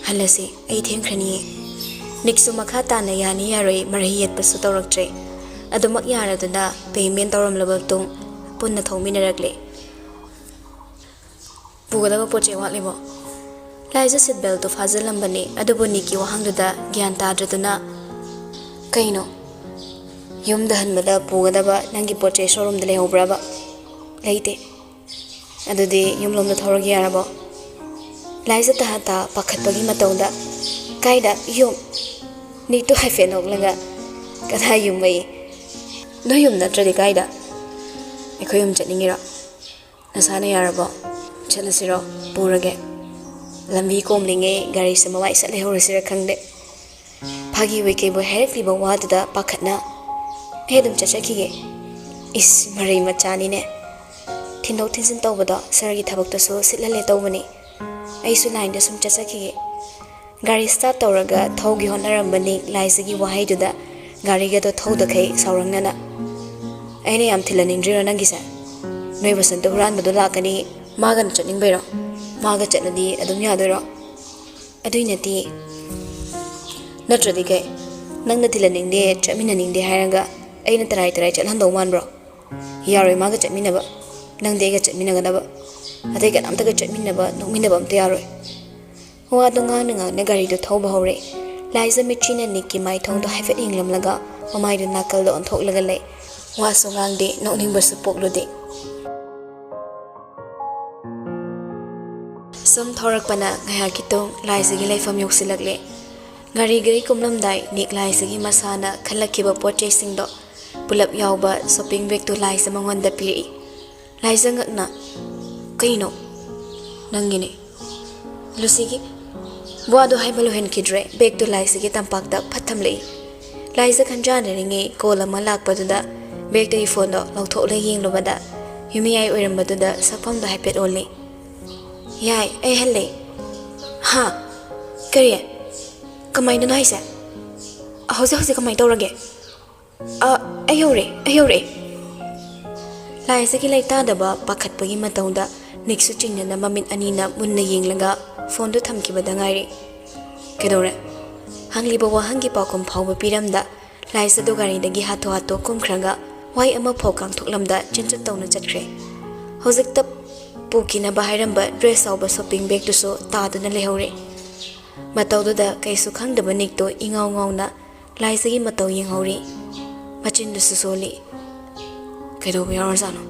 "ꯍꯜꯂꯁꯤ, ꯑꯩ ꯊꯦꯡꯈ꯭ꯔꯅꯤꯌꯦ꯫" ꯅꯤꯛꯁꯨ ꯃꯈꯥ ꯇꯥꯅ ꯌꯥꯅꯤ ꯌꯥꯔꯣꯏ ꯃꯔꯩ ꯌꯦꯠꯄꯁꯨ ꯇꯧꯔꯛꯇ꯭ꯔꯦ꯫ ꯑꯗꯨꯃꯛ ꯌꯥꯔꯗꯨꯅ ꯄꯦꯃꯦꯟ ꯇꯧꯔꯝꯂꯕ ꯃꯇꯨꯡ ꯄꯨꯟꯅ ꯊꯧꯃꯤꯟꯅꯔꯛꯂꯦ꯫ "ꯄꯨꯒꯗꯕ ꯄꯣꯠ ꯆꯩ ꯋꯥꯠꯂꯤꯕꯣ?" ꯂꯥꯏꯖ ꯁꯤꯠ ꯕꯦꯜꯠꯇꯨ ꯐꯥꯖꯤꯜꯂꯝꯕꯅꯤ, ꯑꯗꯨꯕꯨ ꯅꯤꯛꯀꯤ ꯋꯥꯍꯪꯗꯨꯗ ꯒ꯭ꯌꯥꯟ ꯇꯥꯗ꯭ꯔꯗꯨꯅ, "ꯀꯩꯅꯣ? ꯌꯨꯝꯗ ꯍꯟꯕꯗ ꯄꯨꯒꯗꯕ ꯅꯪꯒꯤ ꯄꯣꯠ ꯆꯩ ꯁꯣꯔꯨꯝꯗ ꯂꯩꯍꯧꯕ꯭ꯔꯕ?" "ꯂꯩꯇꯦ꯫" "ꯑꯗꯨꯗꯤ ꯌꯨꯝꯂꯣꯝꯗ ꯊꯧꯔꯒꯦ ꯌꯥꯔꯕꯣ?" ꯂꯥꯏꯖ ꯇꯍꯥ ꯇꯥ ꯄꯥꯈꯠꯄꯒꯤ ꯃꯇꯧꯗ, "ꯀꯥꯏꯗ? ꯌꯨꯝ?" ꯅꯤꯛꯇꯨ ꯍꯥꯏꯐꯦꯠ ꯅꯣꯛꯂꯒ, "ꯀꯗꯥꯏ ꯌꯨꯝ ꯑꯌꯦ? ꯅꯣꯏ ꯌꯨꯝ ꯅꯠꯇ꯭ꯔꯗꯤ ꯀꯥꯏꯗ?" "ꯑꯩꯈꯣꯏ ꯌꯨꯝ ꯆꯠꯅꯤꯡꯉꯤꯔꯣ? ꯅꯁꯥꯅ ꯌꯥꯔꯕꯣ? ꯆꯠꯂꯁꯤꯔꯣ? ꯄꯨꯔꯒꯦ꯫ ꯂꯝꯕꯤ ꯀꯣꯝꯂꯤꯉꯩ ꯒꯥꯔꯤꯁꯦ ꯃꯃꯥꯏ ꯆꯠ ꯂꯩꯍꯧꯔꯁꯤꯔ ꯈꯪꯗꯦ꯫" ꯐꯥꯒꯤ ꯑꯣꯏ ꯀꯩꯕꯣꯏ ꯍꯥꯏꯔꯛꯂꯤꯕ ꯋꯥꯗꯨꯗ ꯄꯥꯈꯠꯅ, "ꯑꯩ ꯑꯗꯨꯝ ꯆꯠꯆꯈꯤꯒꯦ꯫" ꯏꯁ, ꯃꯔꯩ ꯃꯆꯥꯅꯤꯅꯦ꯫ ꯊꯤꯟꯗꯣꯛ ꯊꯤꯟꯖꯤꯟ ꯇꯧꯕꯗꯣ ꯁꯍꯔꯒꯤ ꯊꯕꯛꯇꯁꯨ ꯁꯤꯠꯍꯜꯂꯦ ꯇꯧꯕꯅꯤ꯫ ꯑꯩꯁꯨ ꯂꯥꯏꯟꯗ ꯁꯨꯝ ꯆꯠꯆꯈꯤꯒꯦ꯫ ꯒꯥꯔꯤ ꯁ꯭ꯇꯥꯔꯠ ꯇꯧꯔꯒ ꯊꯧꯒꯦ ꯍꯣꯠꯅꯔꯝꯕꯅꯤ ꯂꯥꯏꯖꯒꯤ ꯋꯥꯍꯩꯗꯨꯗ ꯒꯥꯔꯤꯒꯗꯣ ꯊꯧꯗꯈꯩ ꯁꯥꯎꯔꯪꯅꯅ, "ꯑꯩꯅ ꯌꯥꯝ ꯊꯤꯜꯍꯟꯅꯤꯡꯗ꯭ꯔꯤꯔꯣ ꯅꯪꯒꯤꯁꯦ? ꯅꯣꯏ ꯕꯁꯟꯇ ꯍꯨꯔꯥꯟꯕꯗꯣ ꯂꯥꯛꯀꯅꯤ, ꯃꯥꯒꯅ ꯆꯠꯅꯤꯡꯕꯩꯔꯣ? ꯃꯥꯒ ꯆꯠꯂꯗꯤ ꯑꯗꯨꯝ ꯌꯥꯗꯣꯏꯔꯣ?" "ꯑꯗꯨꯏ ꯅꯠꯇꯦ, ꯅꯠꯇ꯭ꯔꯗꯤ ꯀꯩ? ꯅꯪꯅ ꯊꯤꯜꯍꯟꯅꯤꯡꯗꯦ, ꯆꯠꯃꯤꯟꯅꯅꯤꯡꯗꯦ ꯍꯥꯏꯔꯒ ꯑꯩꯅ ꯇꯔꯥꯏ ꯇꯔꯥꯏ ꯆꯠꯍꯟꯗꯧ ꯃꯥꯟꯕ꯭ꯔꯣ? ꯌꯥꯔꯣꯏ ꯃꯥꯒ ꯆꯠꯃꯤꯟꯅꯕ꯫ ꯅꯪꯗꯤ ꯑꯩꯒ ꯆꯠꯃꯤꯟꯅꯒꯗꯕ꯫ ꯑꯇꯩ ꯀꯅꯥꯝꯇꯒ ꯆꯠꯃꯤꯟꯅꯕ, ꯅꯣꯛꯃꯤꯟꯅꯕ ꯑꯝꯇ ꯌꯥꯔꯣꯏ꯫ ꯋꯥꯗꯣ ꯉꯥꯡꯅ ꯉꯥꯡꯅ ꯒꯥꯔꯤꯗꯣ ꯊꯧꯕ ꯍꯧꯔꯦ꯫ ꯂꯥꯏꯖ ꯃꯤꯠꯆꯤꯅ ꯅꯤꯛꯀꯤ ꯃꯥꯏꯊꯣꯡꯗꯣ ꯍꯥꯏꯐꯦꯠ ꯌꯦꯡꯂꯝꯂꯒ ꯃꯃꯥꯏꯗꯣ ꯅꯥꯀꯜꯗ ꯑꯣꯟꯊꯣꯛꯂꯒ ꯂꯩ꯫ ꯋꯥꯁꯨ ꯉꯥꯡꯗꯦ, ꯅꯣꯛꯅꯤꯡꯕꯁꯨ ꯄꯣꯛꯂꯨꯗꯦ꯫ ꯁꯨꯝ ꯊꯧꯔꯛꯄꯅ ꯉꯥꯏꯍꯥꯛꯀꯤ ꯇꯨꯡ ꯂꯥꯏꯖꯒꯤ ꯂꯩꯐꯝ ꯌꯧꯁꯤꯜꯂꯛꯂꯦ꯫ ꯒꯥꯔꯤꯗꯒꯤ ꯀꯨꯝꯂꯝꯗꯥꯏ ꯅꯤꯛ ꯂꯥꯏꯖꯒꯤ ꯃꯁꯥꯅ ꯈꯜꯂꯛꯈꯤꯕ ꯄꯣꯠ ꯆꯩꯁꯤꯡꯗꯣ ꯄꯨꯂꯞ ꯌꯥꯎꯕ ꯁꯣꯄꯤꯡ ꯕꯦꯒꯇꯨ ꯂꯥꯏꯖ ꯃꯉꯣꯟꯗ ꯄꯤꯔꯛꯏ꯫ ꯂꯥꯏꯖ ꯉꯛꯅ, "ꯀꯩꯅꯣ? ꯅꯪꯒꯤꯅꯦ?" ꯂꯨꯁꯤꯒꯤ ꯋꯥꯗꯨ ꯍꯥꯏꯕ ꯂꯣꯏꯍꯟꯈꯤꯗ꯭ꯔꯦ, ꯕꯦꯒꯇꯨ ꯂꯥꯏꯖꯒꯤ ꯇꯝꯄꯥꯛꯇ ꯐꯠ ꯊꯝꯂꯛꯏ꯫ ꯂꯥꯏꯖ ꯈꯟꯖꯥꯟꯅꯔꯤꯉꯩ ꯀꯣꯜ ꯑꯃ ꯂꯥꯛꯄꯗꯨꯗ ꯕꯦꯒꯇꯒꯤ ꯐꯣꯟꯗꯣ ꯂꯧꯊꯣꯛꯂ ꯌꯦꯡꯂꯨꯕꯗ ꯌꯨꯝꯌꯥꯏ ꯑꯣꯏꯔꯝꯕꯗꯨꯗ ꯁꯛꯐꯝꯗꯣ ꯍꯥꯏꯐꯦꯠ ꯑꯣꯜꯂꯤ꯫ "ꯌꯥꯏ, ꯑꯩ ꯍꯜꯂꯦ꯫" "ꯍꯥ? ꯀꯔꯤ? ꯀꯃꯥꯏꯅꯅꯣ ꯍꯥꯏꯁꯦ? ꯍꯧꯖꯤꯛ ꯍꯧꯖꯤꯛ ꯀꯃꯥꯏꯅ ꯇꯧꯔꯒꯦ?" "ꯑ, ꯑꯩ ꯌꯧꯔꯦ, ꯑꯩ ꯌꯧꯔꯛꯑꯦ꯫" ꯂꯥꯏꯖꯒꯤ ꯂꯩꯇꯥꯗꯕ ꯄꯥꯈꯠꯄꯒꯤ ꯃꯇꯧꯗ ꯅꯤꯛꯁꯨ ꯆꯤꯡꯅꯅ ꯃꯃꯤꯠ ꯑꯅꯤꯅ ꯃꯨꯟꯅ ꯌꯦꯡꯂꯒ ꯐꯣꯟꯗꯨ ꯊꯝꯈꯤꯕꯗ ꯉꯥꯏꯔꯤ꯫ "ꯀꯩꯗꯧꯔꯦ?" ꯍꯪꯂꯤꯕ ꯋꯥꯍꯪꯒꯤ ꯄꯥꯎꯈꯨꯝ ꯐꯥꯎꯕ ꯄꯤꯔꯝꯗ ꯂꯥꯏꯖꯗꯨ ꯒꯥꯔꯤꯗꯒꯤ ꯍꯥꯊꯨ ꯍꯥꯊꯨ ꯀꯨꯝꯈ꯭ꯔꯒ ꯋꯥꯍꯩ ꯑꯃꯐꯥꯎ ꯀꯥꯡꯊꯣꯛꯂꯝꯗ ꯆꯤꯟꯆꯠ ꯇꯧꯅ ꯆꯠꯈ꯭ꯔꯦ꯫ ꯍꯧꯖꯤꯛꯇ ꯄꯨꯈꯤꯅꯕ ꯍꯥꯏꯔꯝꯕ ꯗ꯭ꯔꯦꯁ ꯌꯥꯎꯕ ꯁꯣꯄꯤꯡ ꯕꯦꯒꯇꯨꯁꯨ ꯇꯥꯗꯨꯅ ꯂꯩꯍꯧꯔꯦ꯫ ꯃꯇꯧꯗꯨꯗ ꯀꯩꯁꯨ ꯈꯪꯗꯕ ꯅꯤꯛꯇꯣ ꯏꯉꯥꯎ ꯉꯥꯎꯅ ꯂꯥꯏꯖꯒꯤ ꯃꯇꯧ ꯌꯦꯡꯍꯧꯔꯤ꯫ ꯃꯆꯤꯟꯗꯨꯁꯨ ꯁꯣꯜꯂꯤ꯫ ꯀꯩꯗꯧꯕ ꯌꯥꯎꯔꯖꯥꯠꯅꯣ?